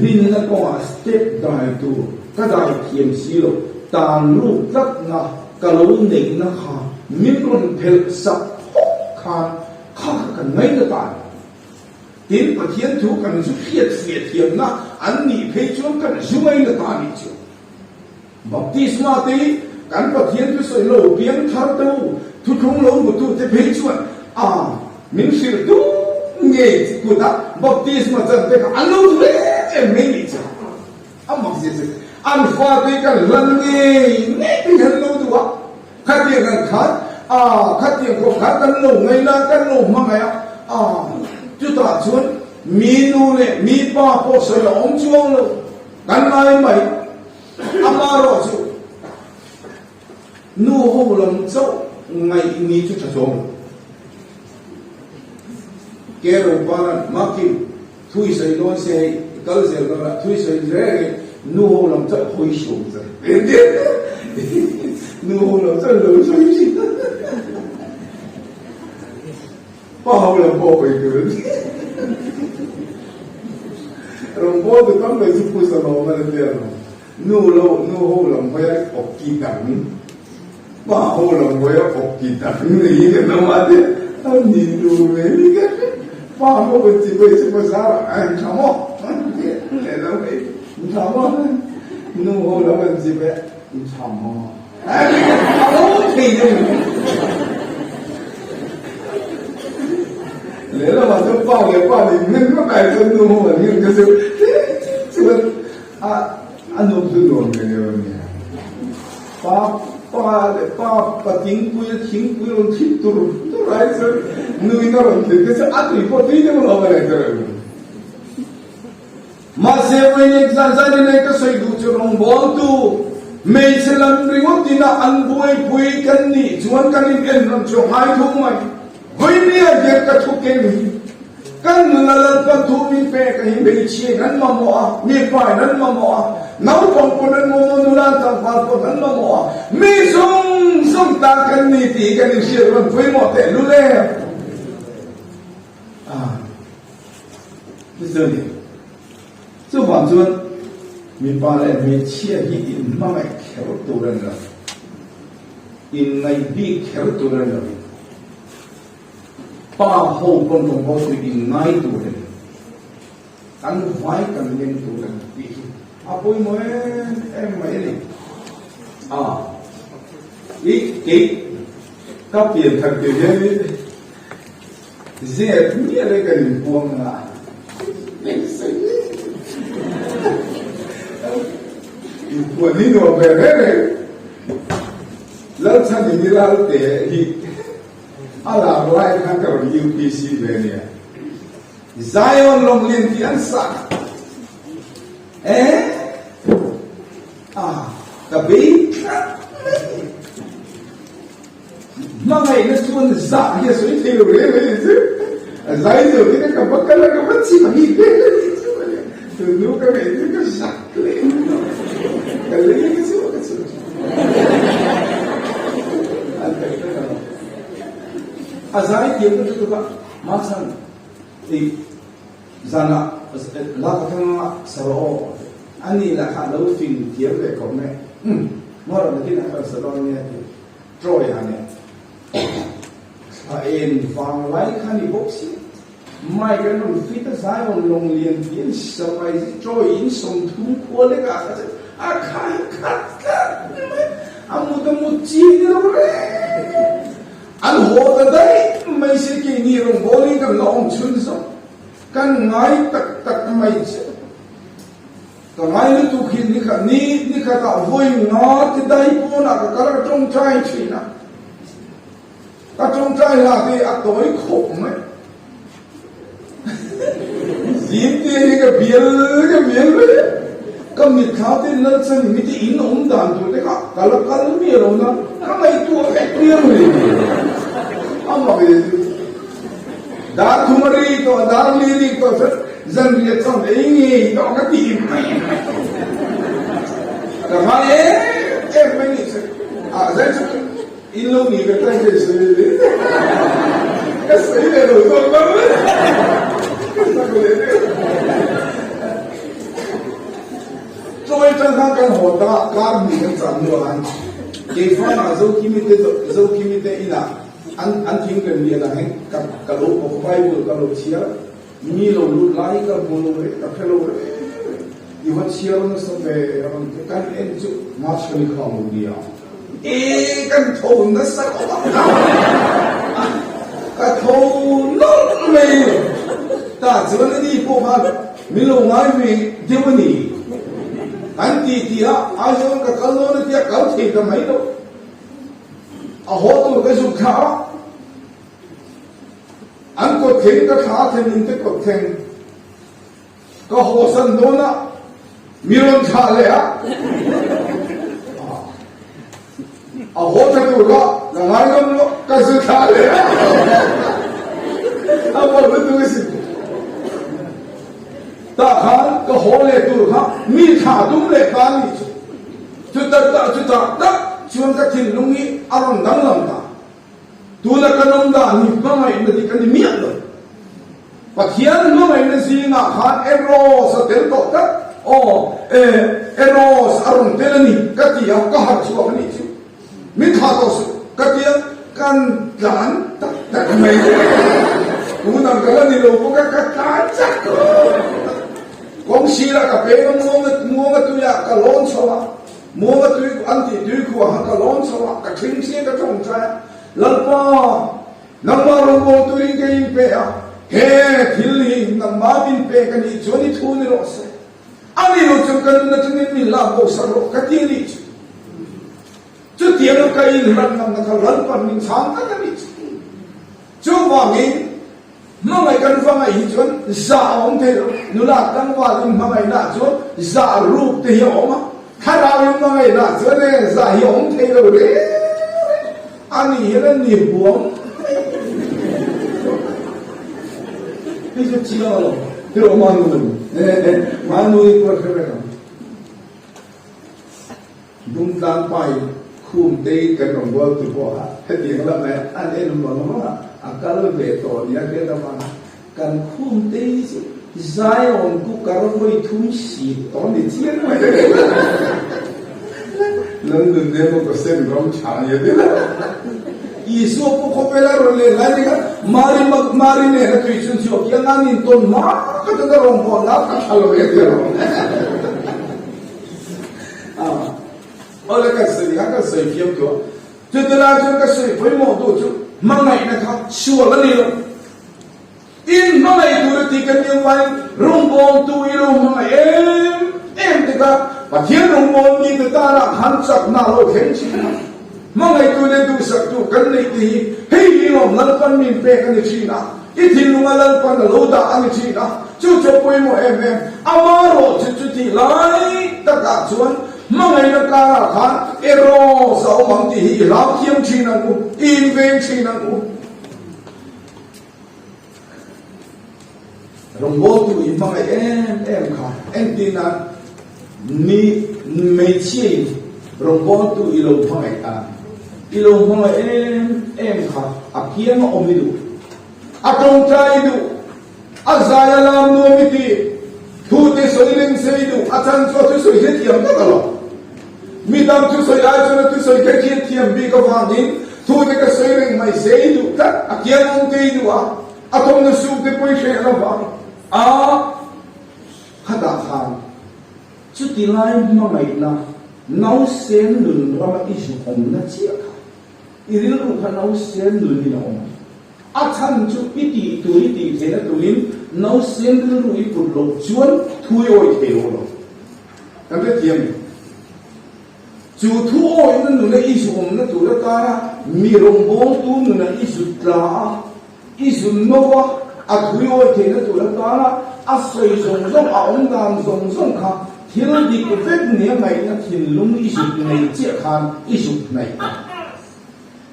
rinna kawngah step dai tur ka dai thiam si lo, tan ruk tlatna ka lo neihna kha min rawn phelh sak phawt khan kha kha kan ngaihna ta a ni. Tin, Pathian thu kan zu hriat fiah thiamna an nih phei chuan kan zu ngaihna ta a nih chu. Baptisma te hi kan Pathian thusawi lo piang thar te u, thuthlung lo hmutu te phei chuan a min hrilh tu ngei kut a baptisma chan te kha an lo duh em em mai nih chu. A mak zia chu an fa te hi kan hlan ngei ngei te hi an lo duh a, khatiang ang khan a khatiang khawp khan kan lo ngaina kan lo hmangaih a, a chutah chuan mi nu leh mi pa pawh sawi a awm chuang lo kan ngai mai. Amaherawh chu nu ho lam chauh ngaih ni chu tha chuang lo. Ke Roparan Makim thui sawi dawn se hei i kal zel dawn a, thui sawi reng in nu ho lam chauh hawi suam che. Nu ho lam chauh lo sawi thin. Pa ho lam pawh hawi tur a ni. Rawngbâwl tu tam mai chu phusa lawm a ni tia lo. Nu lo, nu ho lam hawi a awk ki dang, pa ho lam hawi a awk ki dang niin ka hnam a tia. A ni tur mai ni ka hre. Pa ho ka chi vawi chu bazar ah an tha maw? Lehlam hei. In tha maw? Nu ho lo kan zip e, in tha maw? A lo thei deuh. Lehlamah chuan pa leh pa nih hmel vak ai chuan nu ho an nghen ka chu chuan a a nuam chu nuam ve deuh a nia. Pa pa leh pa patingpui a thingpui rawn thlit tur tur ai chuan nuin a rawn thlit te chu a tui pawh tui deuh lo a ni ta reng. Mahse vawiin zan zan in ka sawi duh chu rawngbawltu hmeichhe lam ringawt ina an buaipui kan nih chuan kan in en rawn chu ngai thung mai. Vawinia hian ka thu keng hi kan nuna Lalpan thu min pek a hi hmeichhia in an mamawh a, mipa in an mamawh a, naupang pawn an mamawh a, nula tlangval pawn an mamawh a, mi zawng zawng tan kan ni tih hi kan inhriat rawn pawimawh tehlul em? A. Chu ni. Chuvang chuan mipa leh hmeichhia hi inhmangaih kher tur a ni lo. Inngaih bik kher tur a ni lo. Pa ho pawn rawng ho chu inngai tur a ni. Kan vai kan leng tur a ni tih hi a pawimawh em em mai a ni. A i kei ka pian that ke hian in Zep miah leh kan inpuang a, inpuan hi nuam ve reng reng. Lalchhan in i ral te hi a lar lai khan ka rawn UPC ve nia. Zion Longlian tih an sa. Eh? Ah, ka bei tlat mai. Hmangaihna chuan zah hi a sawi thei lo reng reng chu a zai zo te ka va kal a ka va chim hi vel a ni chu a nia tunu ka ngaih chu ka zak leh ka lei ka chu ka chu an tak tak a a zai thiam ka chu ka ma chan ei zana la ka thanga saro ani la kha lo fing thiam ve khawp mai um mora nakin a ka saro nia ti Troy a nia. Thla en vanglai kha ni bawk si. Mike an rawn fit a Zion lawng lian tih an sa mai si. Troy in 30 khua lek ah kha chuan a khai khat tlat mai. A mut a mut chi ni lo reng. An haw ta daih mai si keini rawngbâwl in kan la awm chhun zawk. Kan ngai tak tak mai che. Ka ngai lutuk hi nikhat ni nikhatah vawi nga ti dai pawnah ka kal a, ka tawngtai thin a. Ka tawngtai hla te a tawi khawp mai. Zim te hi ka bial ka bial mai. Ka mitthla te Lalchani mi te in awm dan tur te kha ka la kal miah lo na ka ngaihtuah vek miau mai. Amah ve chu. Dar thum a ri tawh, dar li ri tawh chuan zanriah chuan ei ngei tawh ka ti mai. Ka ngai em em mai ni chu. Ah, zai chu in lo ni ve ta ke sawi ve. Ka sawi ve lo zawk mai. Ka sak leh deuh. Chawi tan khan kan haw ta, kar hnih kan cham hnuah khan Keifana Zokimi te Zokimi te inah An an thing rem lian ah hin ka ka lo bawk Bible ka lo chhiar mi lo lut lai ka hmu lo reh ka hre lo reh reh i va chhiar nasa ve a rawn ti kan en chu Machhani kha lo nia e kan tho nasa khawp a ka tho nawlh mai ta chuan ani pawh khan min lo ngai ve deuh a ni kan ti ti a Aizawl ka kal dawn a tia kal thei ta mai lo. A haw tur ka zuk thla a, an kawt thleng ka thla a thlen in te kawt thleng ka haw san dawn a, mi rawn thlah leh a, a haw tha tur kha ka ngai ngam lo ka zu thlah leh a, a bawlh lutuk a sin. Tah khan ka haw leh tur kha mi thlah tum leh ta a nih chu. Chuta tak chutah tak chuan ka thinlung hi a rawn danglam ta. Tuna kan awm dan hi hmangaihna dik a ni miah lo. Pathian hmangaihna zingah khan Eros a tel tawh tlat. Aw, e, Eros a rawn tel a ni ka ti a, ka harh chhuak a nih chu. Min thlah tawh suh ka ti a, kan tlan tak tak mai. Tunah ka la ni lo bawk a, ka tlan chak tawh. Kawng sirah ka peng a, muang a. ka lawn chho a, Muanga tui an tih tui khuah khan ka lawn chho a, ka ṭhingṭhi a ka ṭawngṭai a, Lalpa, nangmah rawngbâwl turin ka inpe a, he thil hi nangmah min pek a nih chuan i thu ni rawh se. A ni lo chuan ka nun aṭangin min lak bo sak rawh ka ti a nih chu. Chutianga ka inhlan ngamna kha Lalpan min chhang tlat a nih chu. Chuvangin, hmangaih kan va ngaih hi chuan zah a awm thei lo. Nula tlangval inhmangaihnaah chuan zah ruk te hi a awm a, thlarau inhmangaihnaah chuan e zah hi a awm thei lo reng reng. A nih hian a ni huam mai. Hei chu chiang a lo. Hei awm a nun. Mahni pawh a hre vek ang. Dungtlang pai khum te kan rawn bual tu pawh a hetiang lam eh an en vang vang a, a kal ve tawh nia hriat avang kan khum te hi chu Zion cooker vawi thum si tawh ni chiang mai Lal nun nen pawh ka sen ram tha nia ti la. Isua pawh khawvel a rawn len lai ni khan Mari Mari nen a tui chhun chhuak hian an intawn hma ka chuan a rawngbâwl na ka tha lo e ti a rawn. Awle ka sawi kha ka sawi thiam tawh a, chuti lai chuan ka sawi pawimawh duh chu hmangaihna kha sual a ni lo. In hmangaih tur a tih kan nih avangin rawngbawltu i lo hmangaih em em te kha Pathian rawngbawlmi te tanah khan chakna a lo thleng thin a. Hmangaihtu leh duhsaktu kan neih te hi hei hi lawm Lalpan min pek a ni thin a, i thinlunga Lalpan a lo dah a ni thin a, chu chu a pawimawh em em. Amarawh chu chutih lai takah chuan hmangaihna karah khan eros a awm ang tih hi i hlau thiam thin ang u, i inveng thin ang u. Rawngbawltu i hmangaih em em kha entirna mi hmeichhiain rawngbawltu i lo hmangaih ta, i lo hmangaih em em kha a kianga awm i duh, a tawngtai i duh, a zai a lam nuam i ti, thu te sawi leng se i duh, a chan chu a thusawi hrethiam tak alawm. Mi dang thusawi ai chuan a thusawi kher khi a thiam bik avangin thu te ka sawi reng mai se i duh tlat, a kiang awm te i duh a, a thawmhnaw suk te pawh i hreh lo vang a, khatah khan chuti lai hmangaihna nausen nun rama i zuk awmna chiah kha i rilru kha nausen nunin a awm a, a chhan chu i tih tur i tih theihna turin nausen rilru i put loh chuan thu i awih thei lo lo. Kan hrethiam em? Chu thu awihna nuna i zu awmna tur atana mi rawngbawltu nuna i zu tla a, i zu no a, a thu i awih theihna tur atana a sawi zawng zawng, a awm dan zawng zawng kha thil dik vek nia ngaihna thinlung i zuk nei chiah khan i zuk hnaih ta.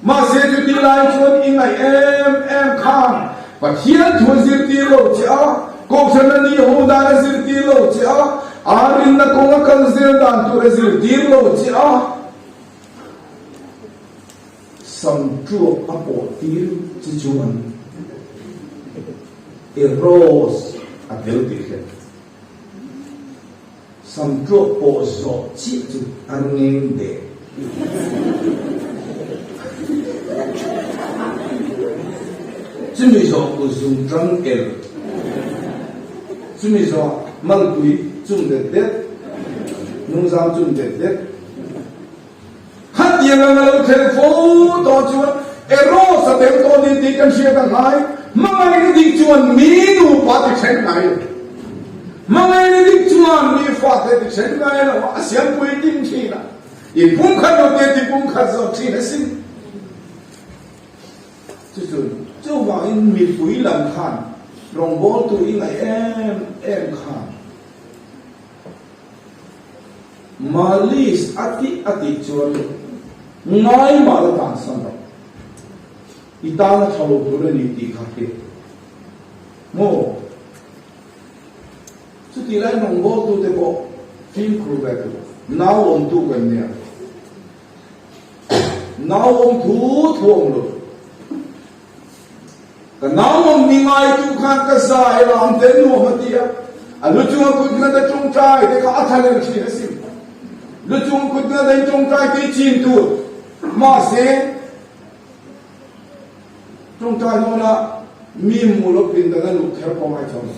Mahse chuti lai chuan i ngaih em em khan Pathian thu a zirtir lo che a, Kohhran a ni ho dan a zirtir lo che a, a rinna kawng a kal zel dan tur a zirtir lo che a, sam tuak a pawh tir che chuan Eros a tel tih hriat. Sam tluak pawh zawh chiah chu a ngeng deh. Chumi zawh ku zum tang el. Chumi zawh malpui chum det det. Nungzam chum det det. Khatiang ang a lo thlen fo tawh chuan Eros a tel tawh ni tih kan hriat a ngai. Hmangaihna dik chuan mi nupa ti then ngai lo. Hmangaihna dik chuan mi fate ti then ngai lo a, a siampui tin thin a. In pumkhat lo te ti pumkhat zawk thin a sin. Chu chu chuvangin mipui lam khan rawngbawltu i ngaih em em khan. Malis a tih a tih chuan ngai mah la tan san lo. I tan a tha lo tur a ni tih kha hriat maw? Chutih lai rawngbawltute pawh fimkhur ve tur nau awmtu kan nia. Nau awm thu thu awm lo. Ka nau awm ni ngai tu khan ka zai lam te nuam a ti a, a lu chunga kut ngat a tawngtai te kha a tha leh thin asin. Lu chung kut ngat a in tawngtai te i chin tur. Mahse, tawngtai dawnah mi hmuh lo pindan a luh kher pawh ngai chuang lo.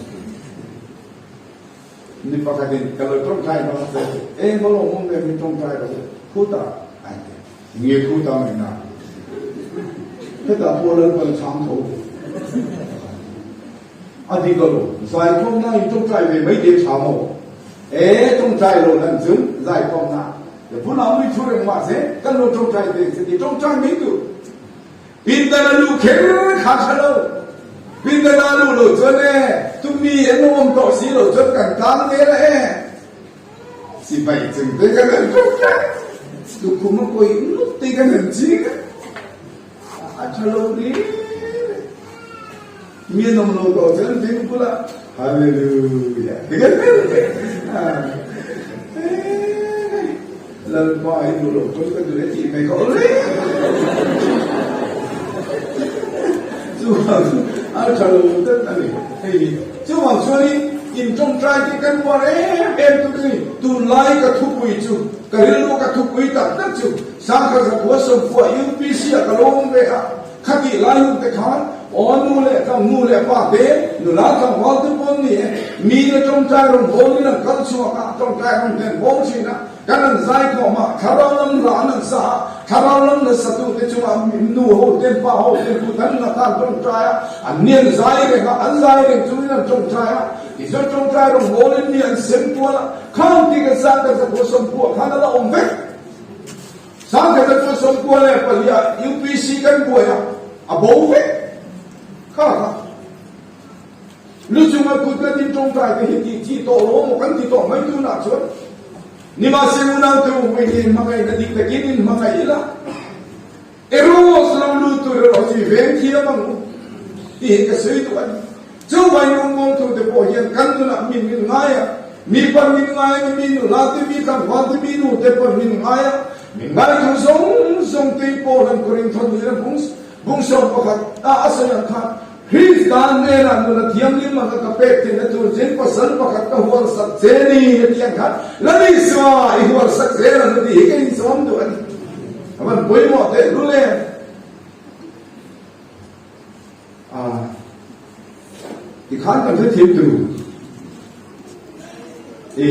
Mi pakhatin ka lo tawngtai dawn che eng maw lo awm ve min tawngtai rawh u khutah a inti. Nge khutah ngaihna? Hetah pawh Lalpan chhang tho a dik alo. Zaikhawmna in tawngtai ve mai te tha maw? E tawngtai lo lan chung zaikhawmna bulah mui thu reng mahse kan lo tawngtai ve ang che ti tawngtai mai tur. Pindan a luh kher kha tha lo. Pindan a luh loh chuan e, tumi an awm tawh si loh chuan kan tlang vel a e. Sipai chung te kan han kawp tlat. Tukhum a kawi ngut te kan han ching a. A tha lo hle. Mi an awm lo tawh chuan veng bulah Hallelujah ti kan tel ve. Lalpa i duh loh pawn ka duh e tih mai ka aw reng. Chuvang chu a tha lo tlat a ni. Hei hi chuvang chuanin in tawngtai te kan uar em em tur a ni. Tunlai ka thupui chu ka rilru ka thupui tak tak chu Sangkha Zakhua Sawmkhua UPC ah ka lo awm ve a. Khatih lai hun te khan aw nu leh tlangnu nu leh pa te, nula tlangval te pawn ni e, mi te tawngtai rawn bawl in an kal chhuak a, tawngtai rawn hnen bawl thin a, kan an zai khawm a, thlarau lam hla an an sa a, thlarau lam hla satu te chungah nu ho ten pa ho ten kut an nghat a, an tawngtai a, an ni an zai reng a, an zai reng chungin an tawngtai a, tichuan tawngtai rawn bawl in mi an sem kual a, khang ti kan sang kan zakua sawmkua khan a la awm vek. Sangkhata chu 94 ah UPC kan buai a, a bo vek kha kha. Lu chunga kut kan in tawngtai te hi tih chi tawh lo maw kan ti tawh mai tunah chuan. Nimahse unau te u hmeichhe in hmangaihna dik takin in hmangaih ila, Eros lo lut tur erawh chu i veng thiam ang u tih hi ka sawi duh a ni. Chuvai nungmawng thu te pawh hian kan nunah min min ngai a, mi pan min ngai a, mi nula te, mi tlangval te, mi nu te pawn min ngai a, min ngai thu zawng zawng te pawh han Korintho nila bung bung 11 a a sawi ang khan Krista hnenah nuna thianghlim anga ka pek theihna tur chin pasal pakhat ka hual sak che ni a tih ang khan Lal Isua i hual sak zel ang tih hi ka inchawm duh a ni. A van pawimawh teh lul em? A tikhan kan hrethiam tur e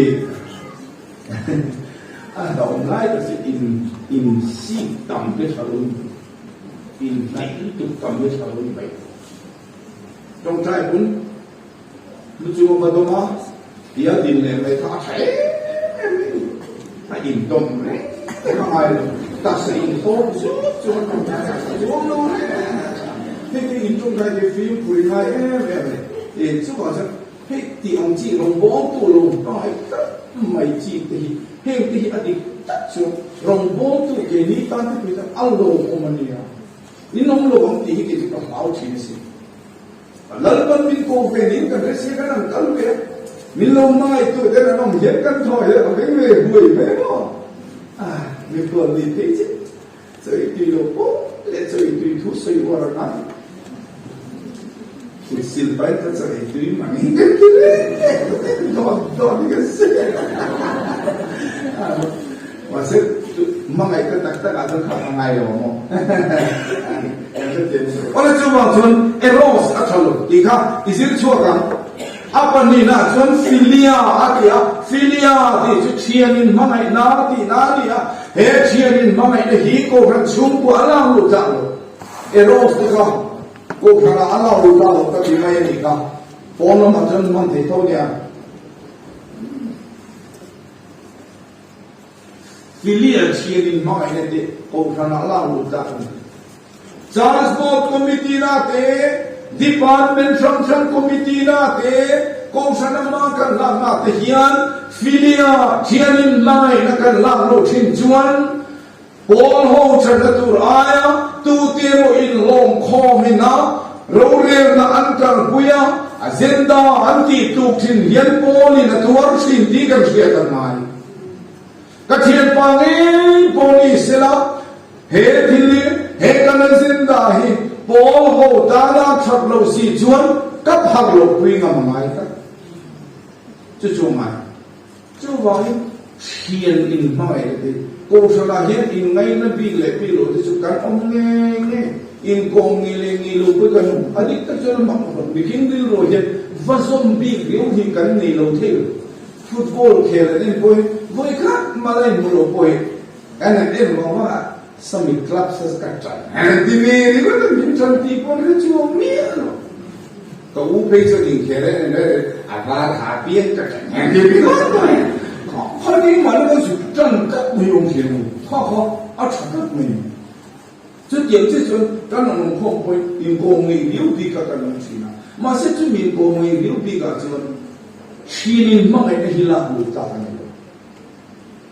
a hlauhawm lai tak chu in in sik tam te tha lo in hnaih lutuk tam te tha lo ni mai. Tawngtai hun lu chu a va dawm a, tia din leh mai kha a tha em em mai ni. A intawm reng reng a ngai lo, taksa inhawm zut chu a tawngtai a tha zuam lo reng a. Hei te intawngtai te fimkhur i ngai em em a ni. E chuvang chuan hei tih ang chi rawngbawltu lo hmangaih tlat mai chi te hi heng te hi a dik tak chuan rawngbawltu keini tan te pawh hi a lawmawm a nia. In awm lo ang tih hi kei chu ka hlau thin a sin. Lalpan min ko ve niin kan hre sia kan han kal ve a, min lo hmangaihtu ten an awm hian kan thaw hian a veng ve huai mai maw? Ah, mikhual ni phei che chawi tui lo pawh leh chawi tui thu sawi uar a ngai. Kut sil pai ka chawi tui mang hi kan ti reng reng dawn dawn hi kan sawi a. Mahse, hmangaih ka tak tak ah chuan kha ka ngai lo ang aw. Awle chuvang chuan Eros a tha lo tih kha i zir chhuak ang. A pahnihna chuan Philia a ti a, Philia tih chu thianin hmangaihna tihna a ni a, he thianin hmangaihna hi Kohhran chhungkua a lak luh tlak lo. Eros te kha Kohhranah a lak luh tlak lo ka ti mai a nih kha. Pawn lamah chuan hman thei tho nia. Filia thianin hmangaihna te Kohhranah lak lut tlak a ni. Church Board Committee na te, Department hrang hrang Committee na te, Kohhran ama kan lakna te hian Filia thianin hmangaihna kan lak loh thin chuan Pawl ho thatna tur aia tute emaw inhlawm khawmin a rorelna an kalpui a, agenda an tih tluk thin hian Pawlin a tuar thin tih kan hriat a ngai. Ka thianpa ngei pawh ni sela he thil hi he kan agenda hi Pawl ho tana that loh si chuan ka phar loh pui ngam a ngai tlat. Chu chu a ngai. Chuvangin thian inhmangaihna te, Kohhranah hian inngaihna bik leh bik loh te chu kan awm nge nge, inkawm ngi leh ngi lo pawh kan awm. A dik tak chuan a mak mak mihring rilruah hian va zawm bik riau hi kan nei lo thei lo. Football khel an en pawhin vawi khat mal a inhmu lo pawhin kan han en vang vang a, sami club sa ka tan han ti ve ringawt a, min tan tih pawh an hre chuang miah lo. Ka u phei chuan inkhel en en reng reng a var ha piang ka tan han ti ringawt mai. Kha kha keimah na kan zuk tan tlat mai awm thei ang kha kha a tha tlat mai. Chutiang chiah chuan kan rawn awm khawm pawhin inkawm ngei viau bik a kan awm thin a, mahse chumi inkawm ngei viau bikah chuan Thinin hmangaihna hi lak lut tlak a ni lo.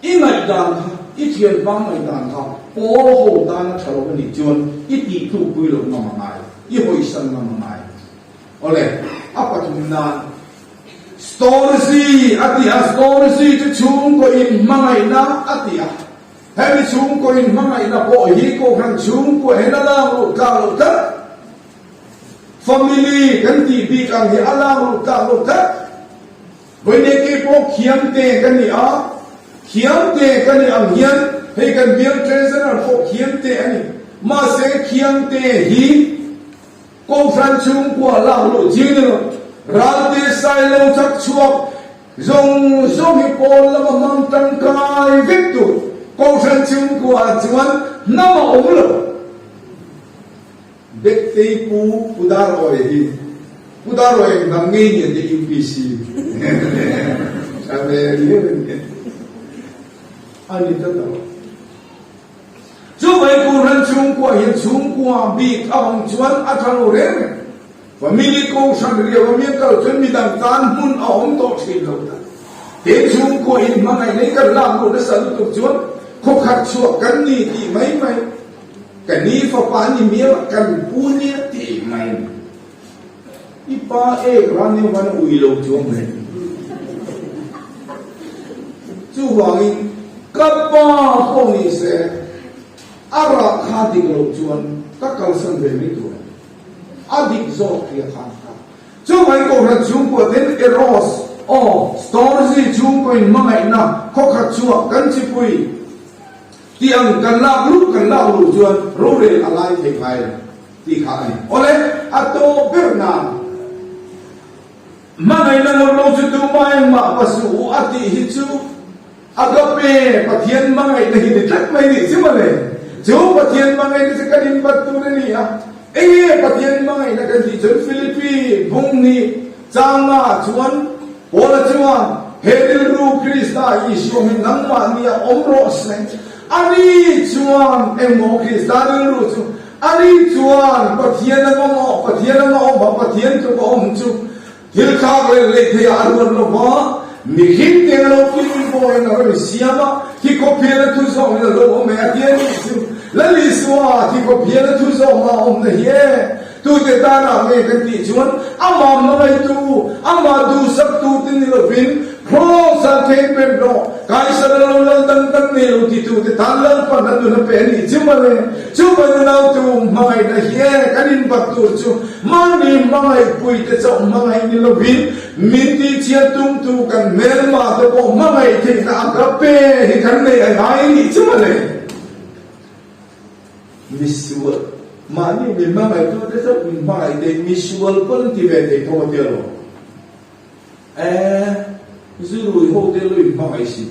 I ngaihdan kha, i thianpa ngaihdan kha pawl ho tana tha lo a nih chuan i tihtlukpui loh ngam a ngai, i hawisan ngam a ngai. Awle, a pathum nan Storzi a ti a, Storzi chu chhungkaw inhmangaihna a ti a. Hemi chhungkaw inhmangaihna pawh hi Kohhran chhungkua hian a lak luh tlak loh tlat. Family kan tih bik ang hi a lak luh tlak loh tlat. Vawiin kei pawh Khiangte ka ni a, Khiangte ka ni ang hian hei kan bial treasurer pawh Khiangte a ni. Mahse Khiangte hi Kohhran chhungkua lak luh chi ni lo. Ralte Sailo chak chhuak zawng zawng hi pawl lama hmang tangkai vek tur Kohhran chhungkua chuan hnam a awm lo. Bektei Pu Pu Darawi hi Pu Darawi eng hnam ngei ni ati UPC tha ve riau in ni a ni ta lo. Chu mai Kohhran chhungkua hian chhungkua bik a awm chuan a tha lo reng reng. Family Kohhran riau a miang kal chuan midang tan hmun a awm tawh thin lo ta. He chhungkua in hmangaih nei kan lak luh nasa lutuk chuan khawkhat chhuah kan ni tih mai mai. Ka ni fapa ni mial a kan pu nia tih mai. I pa ek ran nia van a ui lo chuang mai. Chuvangin ka pa pawh ni se a rah kha dik loh chuan ka kalsan ve mai tur a ni. A dik zawk hria khan ka. Chuvangin Kohhran chhungkua ten Eros, aw, Storzi chhungkaw in hmangaihna khawkhat chhuak kan chipui. Tih ang kan lak luh kan lak luh chuan rorel a lai thei ngai lo tih kha a ni. Awle, a tawp ber nan hmangaihna ngawt lo chu tumah engmah pa suh u a tih hi chu agape Pathian hmangaihna hi ni tlat mai nih chu mawle. Chu Pathian hmangaihna chu kan inbat tur a ni a. Enge Pathian hmangaihna kan tih chuan Philippi bung nih changah chuan Paula chuan, He rilru Krista Isua hi nangmah nia awm rawh se. Ani chuan engmaw Krista rilru chu? Ani chuan Pathian a mamawh, Pathian a mamawh a, Pathian tluk a awm chu thil thlak leh leh thei ah a ruat lo va, mihring te a lo kim pawhin a rawn siam a, thi khawphian a thu zawngin a lo awm e a ti a nih chu. Lal Isua thi khawphian a thu zawng a awmna hi e. Tute tanah nge kan tih chuan amah hmangaihtu, amah duhsaktu te ni lovin Kross-a thleng ber rawh, Kaisar a lo lal dang dang nei lo titute tan Lalpan a nun a pe a nih chu mawle. Chu mai unautu hmangaihna hi kan inbat tur chu mahni hmangaihpuite chauh hmangaih ni lovin min tihchhiat tumtu kan hmelma te pawh hmangaih theihna agape hi kan nei a ngai a nih chu mawle. Misual, mahni min hmangaih te chauh min hmangaih thei, misual pawn an ti ve thei tho a tia lo. Eh, zu rui ho te lo in hmangaih si.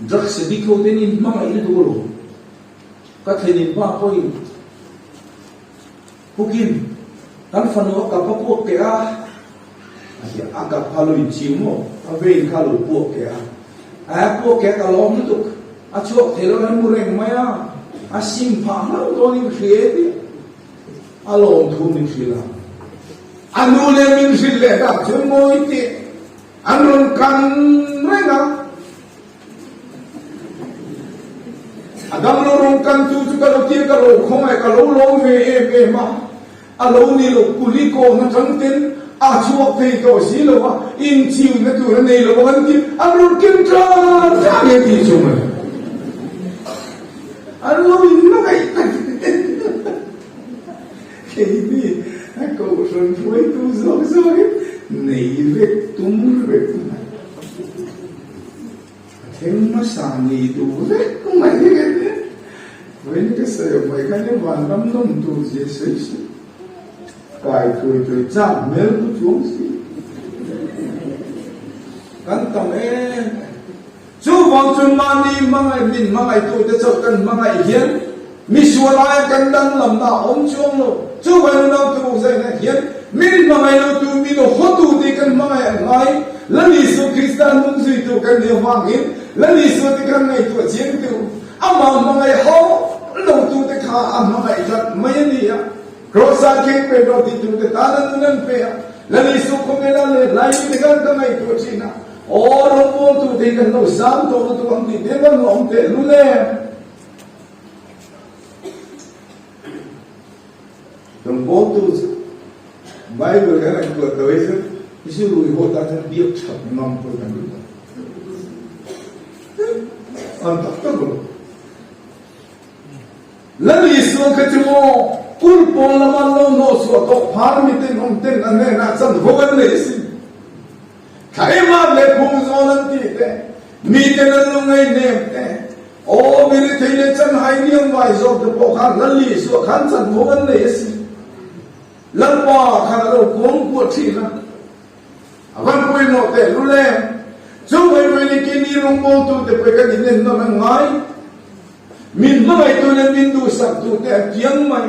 Drugs addict ho te in in hmangaih lutuk a lo. Ka thlenin pa pawhin Pukin kan fanu a kap a puak keh a, a ti a, a kap kha lo inchhiu maw, a vein kha lo puak keh a, a puak keh ka lawm lutuk, a chhuak thei lo hian mu reng mai a, a sim phah hlauh dawn in ka hria e tih a lawm thu min hrilh a, a nu leh min hrilh leh tak chuan mawi tih an rawn kan reng a. A damlo rawng kantu chu ka lo tir ka lo khawngaih ka lo lawm ve em em a, a lo ni lo kuli kawn atang ten a chhuak thei tawh si lo a, inchiuna tur a nei lo a kan ti an rawn ken tan tan e tih chu mawle. An lo in hmangaih tak keini a kohhran hruaitu zawk zawkin nei vek tum vek mai. A thleng hmasa ni duh vek mai hi ka nia. Vawiin ka sawi mai kha nia vanram nawm tur zia sawi suh. Kai thuai thuai chak hmel pu chuang si. Kan tam em em. Chuvang chuan mahni hmangaih min hmangaihtute chauh kan hmangaih hian misual aia kan danglamna a awm chuang lo. Chuvang nunau tu zaina hian min hmangaih lotu, min hawtu tih kan hmangaih a ngai. Lal Isua Krista hnung zuitu kan nih avangin Lal Isua te kan ngaihtuah chiang tu, amah hmangaih hauh lotute kha a hmangaih tlat mai a ni a. Krosa kheng pe rawh ti tute tan a nun an pe a, Lal Isua khawvela leh hlai te khan ka ngaihtuah thin a, aw rawngbawltu te hi kan lo zam tawh lutuk ang tih te van lo awm teh lul em? Rawngbawltu chu Bible kan ngaihtuah tawh hi chu Isu rui haw tan chuan biak that ngam pawh kan duh lo. An tak tak lo. Lal Isua kha chu maw kul pawn lama lo hnawh chhuah tawh phar miten awm ten a hnenah chan ho an nei asin. Thla ema leh phung zawn an tih te, miten an lo ngaihnem te, aw mi rethei leh chan hai riang vai zawk te pawh khan Lal Isua khan chan ho an nei asin. Lalpa khan a lo kuang kuah thin a. A van pawimawh teh lul em? Chu mai mai ni keini rawngbawltu te pawh kan inen nawn a ngai. Min hmangaihtu leh min duhsaktu te a kiang mai.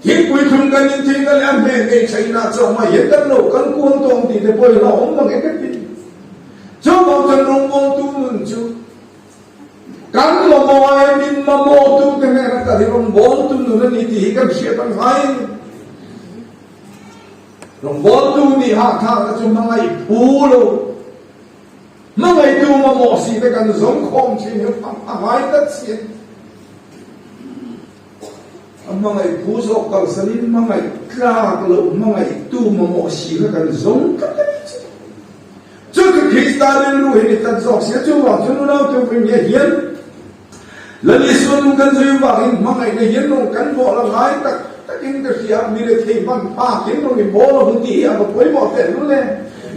Thingpui thlum kan in theihna leh a hmel ngei thaihna chauh mai hian kan lo kal kual tawng tih te pawh hi la awm mang e ka ti. Chuvang chuan rawngbawltu nun chu kan mamawh aia min mamawhtu te hnena kal hi rawngbawltu nun a ni tih hi kan hriat a ngai a ni. Rawngbawltu nih hahthlakna chu hmangaih phu lo. Hmangaihtu mamawh si te kan zawng khawm thin hi a ngai tlat si a ni. A hmangaih phu zawk kalsanin hmangaih tlak loh hmangaihtu mamawh si kha kan zawng tlat a ni chu. Chu chu Krista rilru hi ni tlat zawk si a, chuvang chu nunau tu ringe hian Lal Isua nung kan zui vangin hmangaihna hian nung kan bawh la ngai tak takin ka hria, mi rethei hman phakin nung i bawl a hun tih hi a va pawimawh teh lul e.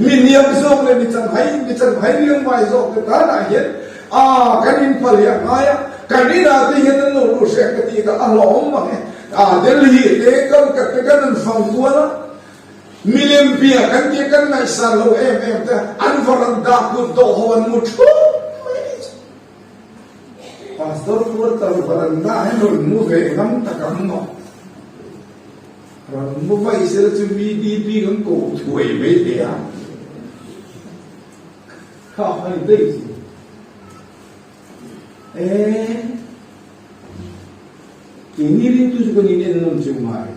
Mi hniam zawk leh mi chanhai, mi chanhai riang vai zawk te tanah hian a kan inphal hi a ngai a, kan inah te hian an lo luh hreh ka tih kha a hlauhawm mang e. A Delhi te Calcutta te kan an fang kual a, milem bia kan tia kan ngaihsan lo em em te an varanda kut dawh ho an mu thup mai a ni chu. Pastor quarter varanda hi rawn mu ve ngam tak ang maw? Rawn mu vaih sela chu VDP kan koh thuai mai thei a. Kha a ni daih chu. Eee keini ringtu chu kan in en nawm chu ngai.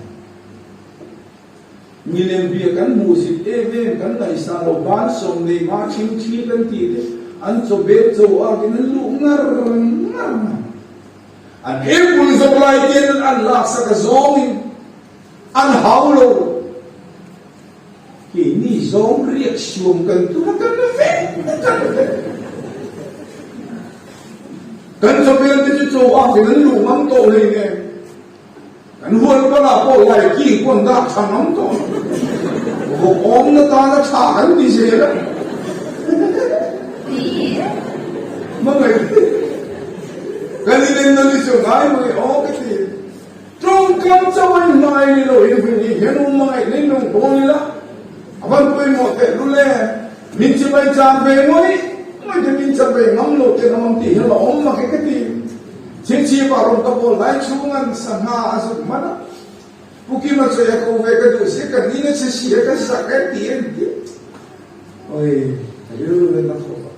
Milem bia kan hmuhsit em em, kan ngaihsah lo, ban 40 mah thingthi kan tih te an chaw bel cho akin an luh ngar ngar mai. An epul zawk lai tian an laksak a zawngin an hau lo. Keini zawng riak suam kan tum a kan vek kan vek. Kan chaw bel te chu cho akin an luh ngam tawh hleinem. Kan huan palah pawh lai king pawn dak tha ngam tawh lo. Vawk awmna tana tha kan ti zel a. Hmangaih kan inen na ni chu ngai mai aw ka ti. Tawngkam chauh a inhmangaih ni lo in vin hi hian u hmangaih nei nung dawn ila a van pawimawh teh lul e. Min chibai chang ve ngawih ngawih te min chan ve ngam lo te ngam ang tih hian la awm mak e ka ti. Chhingchhip ah rawn ka bawl lai chhung an sangha a zuk hman a, Pu Kima chawi a ko ve ka duh si, ka nin a che si a, ka zak e ti em ti. Oi, ka rilru na na khawp a.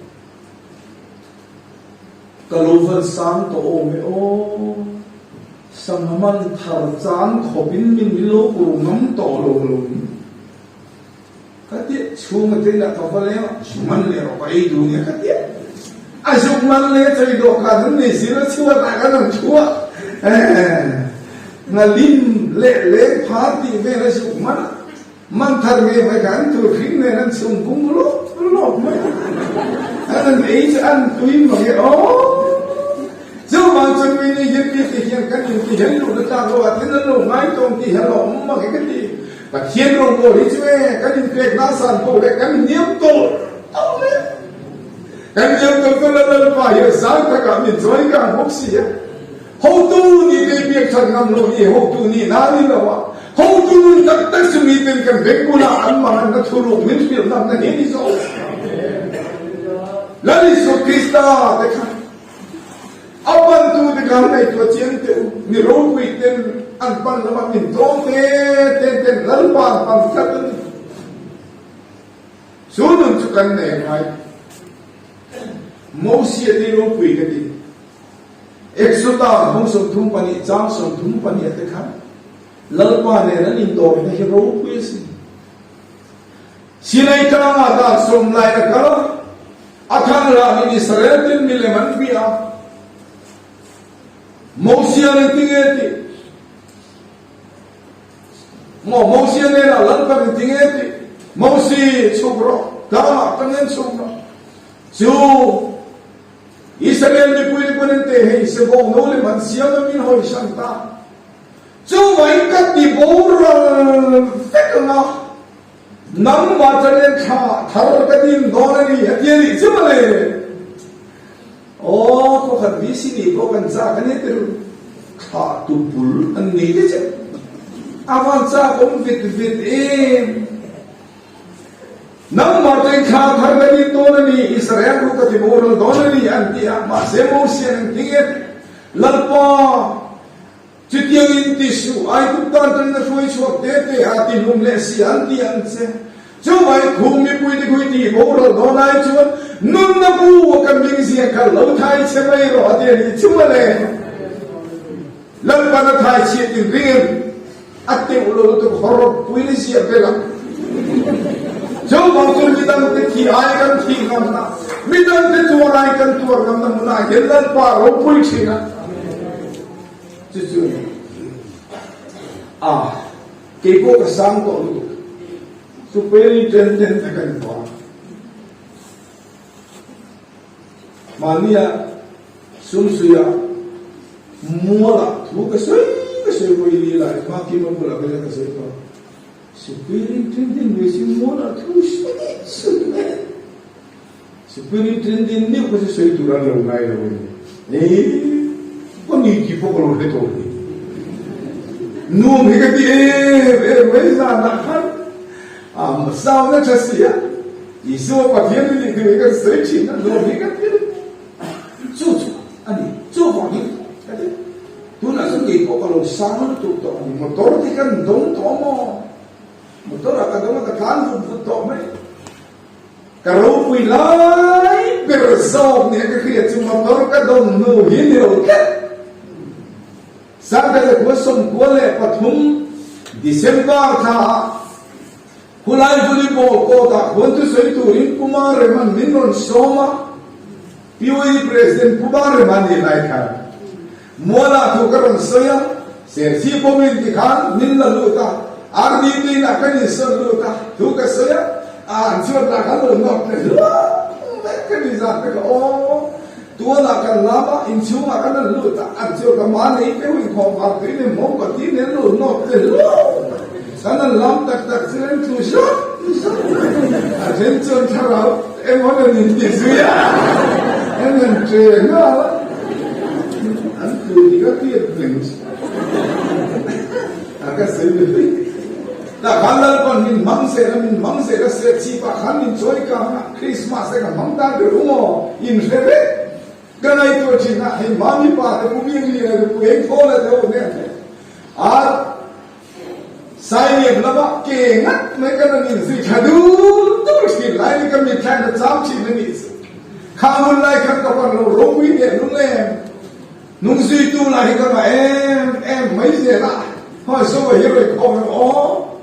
Ka lo van sang tawh awm e aw, sangha man thar chan khawp in min min lo ko ngam tawh lo lo ni. Ka ti chhung a teinah ka va leng a, zuk man leh rawh ka ei duh nia ka ti a. A zuk man leh chei dawhkan an nei si lo chhuat ah kan rawn thu a, Nghalim leh leng phar tih vel a zuk man a, man thar nge mai kha an tur hring nen an chhung bung lawp lawp mai a, an an ei chu an tui mange aw. Chuvang chuan mi ni hian mi ti hian kan inti hian luhna tlak lo ah tin an lo ngai tawng tih hi a lo awm mange ka ti. Pathian rawngbâwl hi chu e, kan inpek hna san pawh leh kan hniam tawlh tawlh hle. Kan hniam tawlh tawlh a Lalpa hi a zang takah min chawi kang bawk si a. Hotu nih te biak that ngam lo hi hotu nih na ni lo a. Hotu nun tak tak chu miten kan beng bulah an mang an na thuruk min hrilh namna hi ni zawk. Lal Isua Krista te kha a pantu te kha ngaihtuah chiang teh u. Mi ropui ten an pan lama min tlawm te te ten Lalpa an pan tlat a ni. Chu nun chu kan nei ngai. Mosia te ropui ka ti. Exoda hmang 32 chang 32 te khan Lalpa nen an indawrna hi ropui a sin. Sinai tlangah dan sawm lain a kal a, a thang lahin Israel ten milem an bia a. Mosia nen tinge tih? Maw Mosia hnenah Lalpa nen tinge tih? Mosi, chhuk rawh, tlangah ka nen chhuk rawh. Chu Israel mipui te pawn an teh hei sebawng no lem an siam a min hawi hran ta. Chuvangin ka ti boral vek ang a, nangmah chuan thla thar ka din dawn a ni a ti a nih chu mawle. Aw, khawkhat VC nih pawh kan chak a ni tel, thla tu bul an nei te che. A van chak awm vet vet em. Nangmah chuan thla thar ka din dawn a ni, Israel ru ka ti boral dawn a ni an ti a, mahse Mosian an ti nge Lalpa, Chutiangin ti suh, Aigupta atangin a hruai chhuak te te a ti hlum leh si an ti ang che. Chuvai khum mipui te khui ti boral dawn ai chuan nunna bu a ka ming zia kha lo thai che mai rawh a ti a nih chu mawle. Lalpan a thai chhiat in ring em? A teuh lo lutuk hawrawp pui ni ziah vel ang. Chuvang chu midang te thi ai kan thih ngamna, midang te tuar ai kan tuar ngamna hmunah hian Lalpa ropui thin a. Chu chu a ni. A, kei pawh ka sang tawh lutuk. Superintendent a kan tawh a. Mahnia sumsuia mualah thu ka sawi ka sawi pawh i ni lai hma kima bulah ka ka sawi tawh. Superintendent ve si mualah thu sawi sawi mai. Superintendent meuh kha chu sawi tur an lo ngai lo a ni. Eii, ka ni tih pawh ka lo hre tawh lo. Nuam hi ka ti em em mai zanah khan a sound a tha si a, Isua Pathian i nih thu hi kan sawi thin a, nuam hi ka ti a ni. Chu chu a ni, chuvangin ka ti. Tunah chuan kei pawh ka lo sang lutuk tawh a ni, motor te kan dawng tawh maw? Motor ah ka dawng a, ka tlan vut vut tawh mai. Ka ropui lai ber zawk nia ka hriat chu motor ka dawn hnu hi ni lo tlat. Sangha le khua 93 December thla ah khulai volleyball court ah khuan thusawi turin Pu Mareman min rawn sawm a, PYD President Pu Mareman nih lai khan Mualah thu ka rawn sawi a, Serchhip pawmin tikhan min la lut a, RDT inah kan insawn lut a, thu ka sawi a, a an chuan lah khan lo nawt leh hluah mai ka ni zan te ka aw tualah kan lam a, inchhungah kan rawn lut a, an chuan ka mahni te hu inkhawm vang tui nen mawm ka ti nen lo nawt leh hluah mai, kan an lam tak tak chu an tlu zawk zawk mai, a then chuan thlarau emaw an inti zui a, an han che nghal a. An tlu dik a tiat reng chu a ka sawi ve hlei. Tah khan Lalpan min hmang zel a, min hmang zel a, Serchhip ah khan min chawi kang a, Christmas te ka hmang tan ber u maw? In hre vek. Ka ngaihtuah thin a, hei mami pa te pu Biangliana te pu Engthawla te ho nen te a Sailiam lamah ke ngat mai kan rawn inzui thla dur dur thin lai ni ka mitthla in a cham thin a nih chu. Kha hun lai khan ka pan lo ropui leh nung em nung zuitu lah hi ka ngah em em mai zel a, hawi Zoa hi rawi khawm em aw,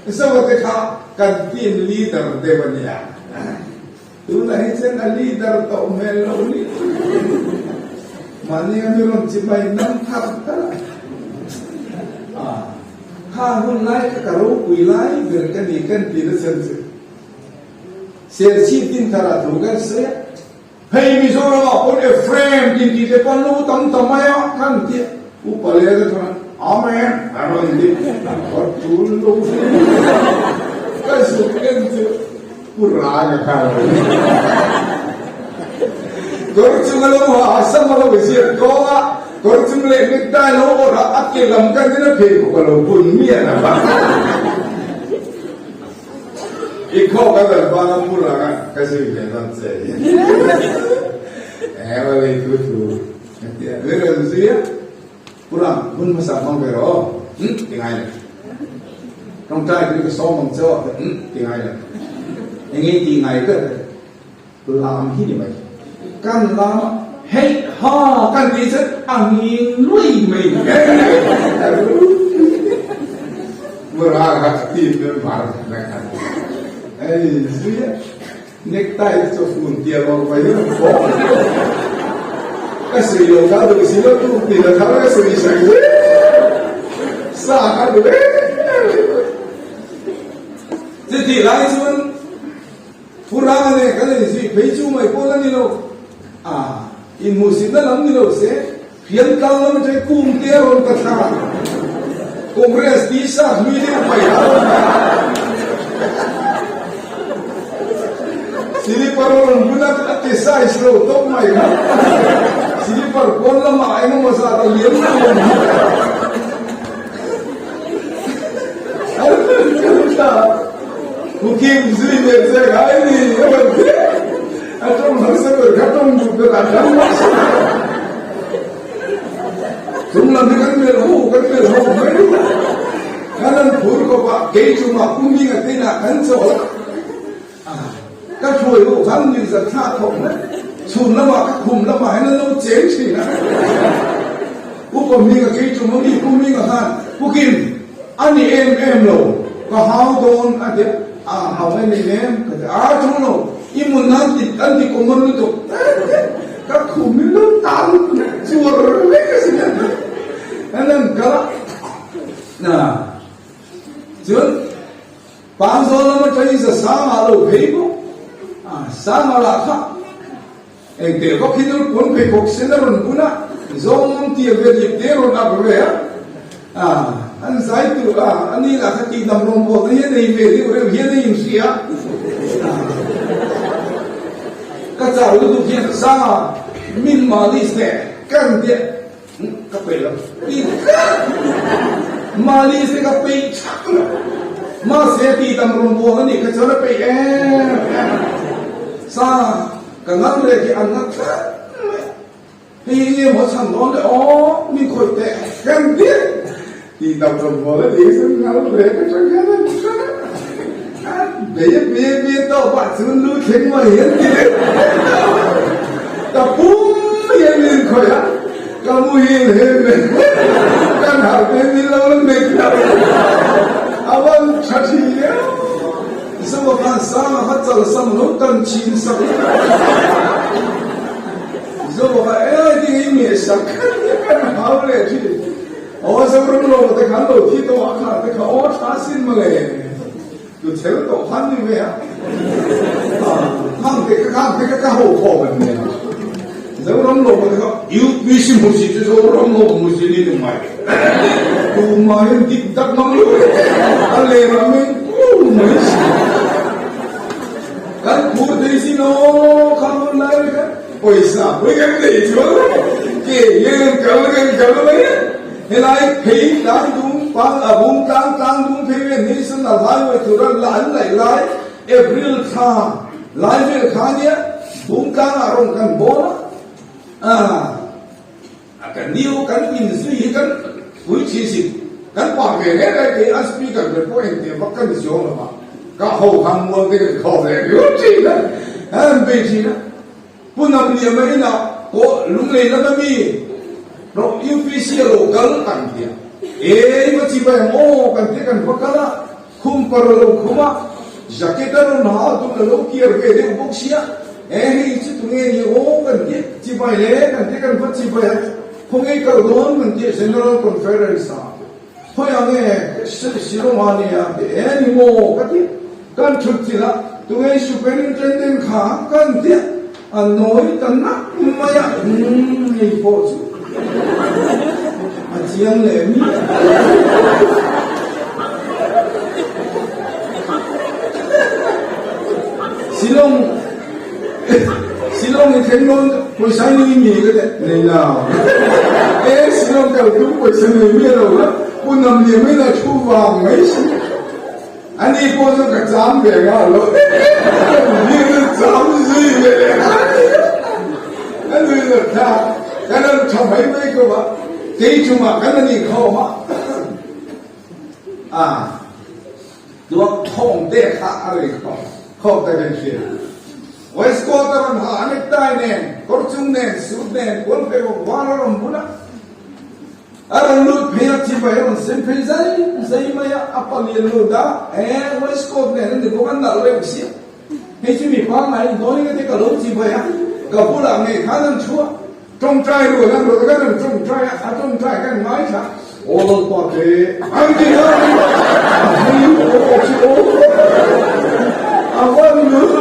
Zoa te kha kan team leader deuh a nia, tunah hi chuan a leader tawh hmel lo ni, mahni a mi rawn chi mai nam thar thar a, kha hun lai kha ka ropui lai ber ka ni kan ti na chhan chu. Serchhip tin thar ah thu kan sawi a, hei Mizoram ah pawn Ephraim tin tih te pawn lu tam ta mai a kan ti a, Upa leh te chuan Amen a rawn ti a tul lo ka zuk en chu Pu Ranga kha a rawn ti kawr chung a lo ha a sam a lo ziak tawng a, kawr chung leh necktie lo awrh a, a ke lam kan in a pheikhawk a lo bun miah a. I khaw ka dan bana purang a ka zui ve dawn che Eng emaw lei thu thu ka ti a, min rawn zui a, Purang hun hmasa hmang ve rawh aw, umm ti ngai lo. Tawngtai chu ka sawm ang che aw, umm ti ngai lo. Eng nge tih ngai ber te? Lam hi ni mai. Kan lam a, hei ha kan tih chuan a nging lui mai. Mura kha a team member na kha hei zui a necktie te chu a fun tia lawr mai hian a khawm ka sui lo kha duh si lo tu ti la thar ka sui sak zel sa kha duh em em chuti lai chuan Purana nen kan inzui phei chu mai pawh la ni lo a inhmuhsitna lam ni lo se Hian kal lam atang kum te a rawn ka thla a, Congress tisa hlui deuh mai a rawn ka Silipar a rawn bun a, a ke size lo tawp mai kha. Silipar pawn lamah eng emaw zat a liam lo awm hi. A rawn kal ta, Kukim zui ve che ngai ni a rawn ti. A tawng harsa ber kha tawng duh ber a dang mai si lo. Chung lam hi kan melh ho kan melh ho mai kan an phur khawp a, kei chungah kum hming a tinah kan chawl a, ka hruai ho khan nuihzat thlak khawp mai. Chhun lamah ka khum lamah hian an lo cheng thin a. Upa hming a kei chung a mi kum hming a khan Pu Kim a ni em em lo ka hau dawn a ti a, a hau em em ka ti a, a chung lo i mun nan ti an ti common lutuk ka khum hi lo tan chuar vek a si an an kal a na chuan Pangzawl lam atangin za sangah lo phei bawk a sangah lah kha Engteh vak hi chu pawn pheikhawk sen a rawn bun a, zawng tia vel ip te rawn ak ve a, ah an zai tur a, a ni lah kha tih dam rawngbawlna hi a nei ve deuh reuh hian a inhria a, ka chau lutuk hian Sanga min malis teh kan tia ka peih lo ti tlat malis te ka peih thak lo mahse tih dam rawngbawlna nih kha chuan a peih em em Sanga Ka ngang rek hi an ngat tlat mai a, hei hi nge maw chhan dawn le aw, min khawih teh kan diak tih dam rawn bawl a ni chu ngal rek atang hian an hre a, bei a bei a bei a tawp ah chuan lu thleng mai hian ti leh ka pum hian min khawih a, ka muhil hem em kan harh te min lo la nek hlauh a van tha thin viau. Zoa khan sanga kha chal sam lo tan chin sak in Zoa kha e ding i nge sak khan hi kan hau leh thin. Aw Zoram lo te khan lo thi tawh a kha te kha aw tha sin mawle tu chel tawh khan ni ve a. Khang te kha khang te kha ka ho khawm an nia. Zoram lo te kha UPC hmu si chu Zoram lo hmu si ni tumai. Tumah hian dik tak mang lo a lerah meng kur mai si. Kan phur thei sin aw kha hun lai te khan pawisa pawh kan nei chuan ke hian kan kal kan kal mai a. Helai phei tlang dung pang a bung tlang tlang dung phei vel national highway tura an laih lai April thla lai vel kha nia bung tlangah rawn kan bawn a. A kan niu kan in zui hi kan pui thin sin kan pa ve reng reng kei an speaker ber pawh engtiang vak ka ni chuang lo va ka ho khan mual te kan khawm leh riau thin a an bei thin a Pu Namliama inah pawh lunglei lama mi rawh UPC a lo kal kan ti a e i va chi bai ang aw kan ti kan va kal a Khum par a lo khum a, jacket a rawn ha a tun a lo kiar ve deuh bawk sia, e hei chu tunge ni aw kan ti chibai le kan ti kan va chibai a, khawnge kal dawn kan ti General Conference ah khawi ang e Shillong ah nia ti e ni maw ka ti kan thut chilh a, tunge Superintendent kha kan ti a nawi ta nak mai a, umm hei pawh chu a chiang leh miah. Shillong Shillong i thleng dawn pawisa i nei mi ka ti nei lo e Shillong kal tum pawisa nei miah lo la Pu Namliam in a thu vang mai si. Ani pawh chu ka cham ve nghal lo. Ni chu cham zui ve leh nghal ni. Ka nui zawt kha kan rawn tha mai mai khawp a, kei chungah kan ani khawm a. A tuak thawng te kha a rei khawp khawp ta kan hria. Waistcoat a rawn ha a, necktie nen, kawr chung nen, suit nen, kual phei bawk var a rawn bun a. A rawn lut phei a, chibai a rawn sem phei zai zai mai a, a palian lut a, e waistcoat nen a ni bawk a, nalh reuh sia. Hei chu mi pangngai in dawn in ka ti ka lo chibai a, ka bulah ngei khan an thu a, tawngtai rual an rawt a, kan rawn tawngtai a, a tawngtai kan ngaithla, aw Lalpa te an ti a, a hmui aw chu aw a van lut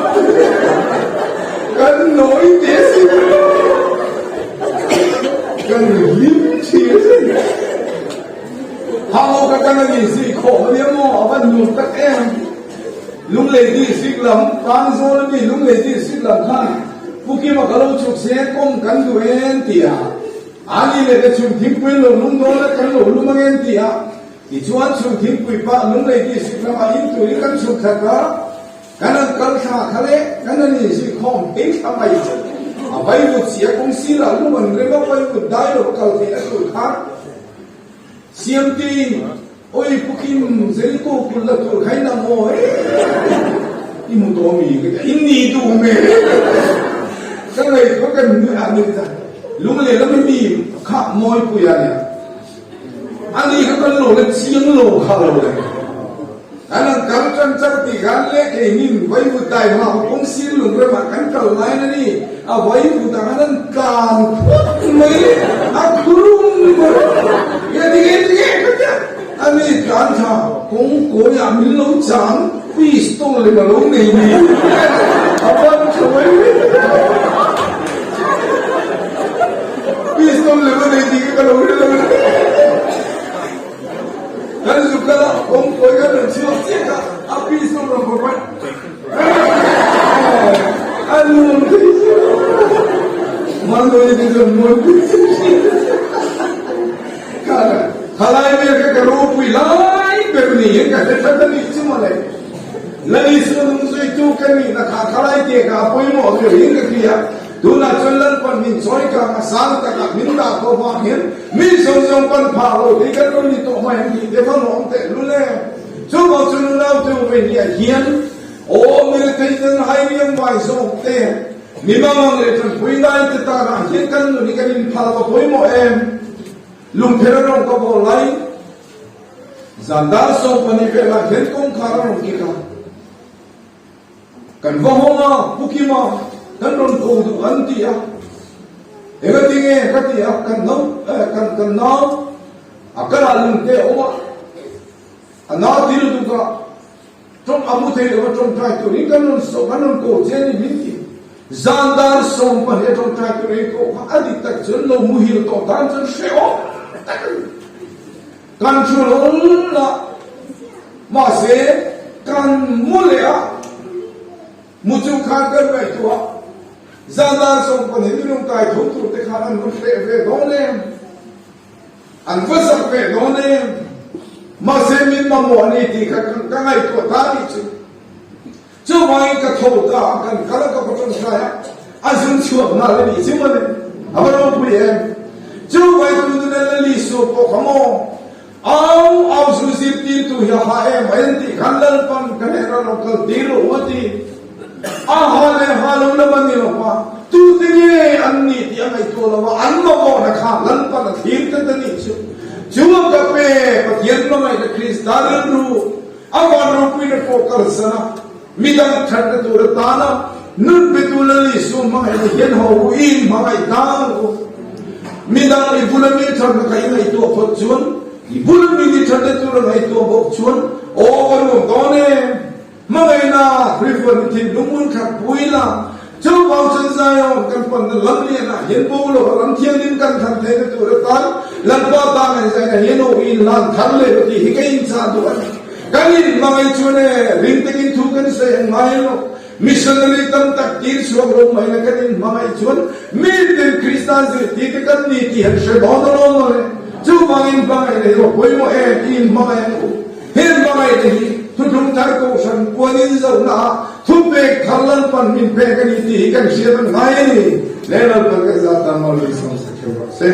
kan nawi te si. Kan hlim thin a sin. Hang ka kan a ni zui khawh a nia maw a van nuam tak em. Lunglei district lam Pangzawl a mi Lunglei district lam khan Pu Kima ka lo chhuk se kawng kan duh en ti a. A ni leh ka chhun thingpui an lo lum dawn a kan lo lum ang en ti a. Tichuan chhun thingpui pah Lunglei district lamah in turin kan chhuk khat a. Kan an kal thla kha le kan an inzui khawm phei thla mai chu a vaivut sia kawng sir ah lung an rem a vaivut dai lo kal theih a tur khan Siamtein Oi Pu Kim Jericho kulh la tur kha in ang aw he i hmu tawh mi ka ti a in ni duh hmel ka ngaihtuah kan nuih a ni ta lung lehlam hi mi kha mawipui a nia. Ani kha kan lo la chiang lo kha lo le. Kan an kal tan char tih khan le keinin vaivut dai hma khaw kawng sir lung remah kan kal lain a ni. A vaivut ah khan an tlan phut mai le, a khurum mai. Nge tinge tinge ka tia. Ani tlan tha kawng kawi ah min lo chang pistol lem a lo nei ni. A ban tha mai mai. Pistol lem a nei tih kha ka lo hre lo a ni. Kan zuk kal a, kawngkawi kan rawn chhuak chiah a, a pistol rawn phawrh mai. A nuam thei chu. Mandawi te chuan mawi pui chu hria. Khalai vel kha ka ropui lai ber niin ka hre tlat a nih chu mawle. Lalisua nungzuitu ka nihna kha khalai te kha a pawimawh ber in ka hria. Tunah chuan Lalpan min chawi kang a, sang takah min dah tawh vang hian mi zawng zawng pan phah lo tih kan rawn ni tawh mai ang tih te kha nuam teh lul e. Chuvang chu nunau te u vei hian aw mi rethei ten hai riang vai zawk te, mi mangang leh tanpui ngai te tanah hian kan nun hi kan inphal va pawimawh em? Lungpher a rawng ka vaw lai. Zan dar 12 velah hian kawngkhar a rawn kik a. Kan va hawng a, Pu Kima, kan rawn ko duh an ti a. Enga tinge ka ti a, kan nau, kan kan nau a karah lungte a awm a, a nau thil duk a, tawng a mu thei lo a tawngtai turin kan rawn sawm, kan rawn ko che a ni min ti. Zan dar 12 a tawngtai turin ko kha a dik tak chuan lo muhil tawh tan chuan hrehawm tak a ni. Kan thu lo la, mahse kan mu leh a, mu chung khan kan ngaihtuah a, zan dar 12 ni lungkai tho tur te khan an va hreh ve dawn em? An va zak ve dawn em? Mahse min mamawh a ni tih kha ka ngaihtuah ta nih chu. Chuvangin ka tho ta a, kan kal a, ka va tawngtai a, a zun chhuak nghal a nih chu mawle, a va ropui em! Chuvangin tununa Lali sual pawh kha maw, au au zu zirtirtu hi a ha em mai an tih khan Lalpan ka hnenah rawn kal tir rawh u a ti. A ha leh ha lo lam a ni lo va, tute nge an nih tih a ngaihtuah lo va, an mamawhna kha Lalpan a thlir tlat a nih chu. Chu a ka pe, Pathian hmangaihna Krista rilru, A van ropuina pawh kalsan a, midang thatna tur atana nun petu Lal Isua hmangaihna hian ho u in hmangaih ta ang u. Midang i bula mi thatna kha i ngaihtuah phawt chuan, i bula mi ni thatna tur a ngaihtuah bawk chuan aw ka nuam dawn em? Hmangaihna Khrihfa ni thinlung hmun khat pui la, Chuvang chuan Zion kan panna lam lianah hian bo lo a ram thianghlim kan thlan theihna tur atan Lalpa tan an zaina hian aw in hlan thar leh lo tih hi ka inchah duh a ni. Kan inhmangaih chuan e, ring takin thu kan sawi ang ngai lo. Missionary tam tak tir chhuak lo mai la kan inhmangaih chuan mi tin Kristan zirtir te kan ni tih han hre dawn alawm mawle. Chuvangin hmangaih leh hi aw pawimawh em i inhmangaih ang u. He hmangaihna hi. Thuthlung thar kohhran puanin zohna ah thupek thar Lalpan min pek a ni tih hi kan hriat a ngai a ni. Le Lalpan kan zat tan maw lui sam sak theuh rawh se.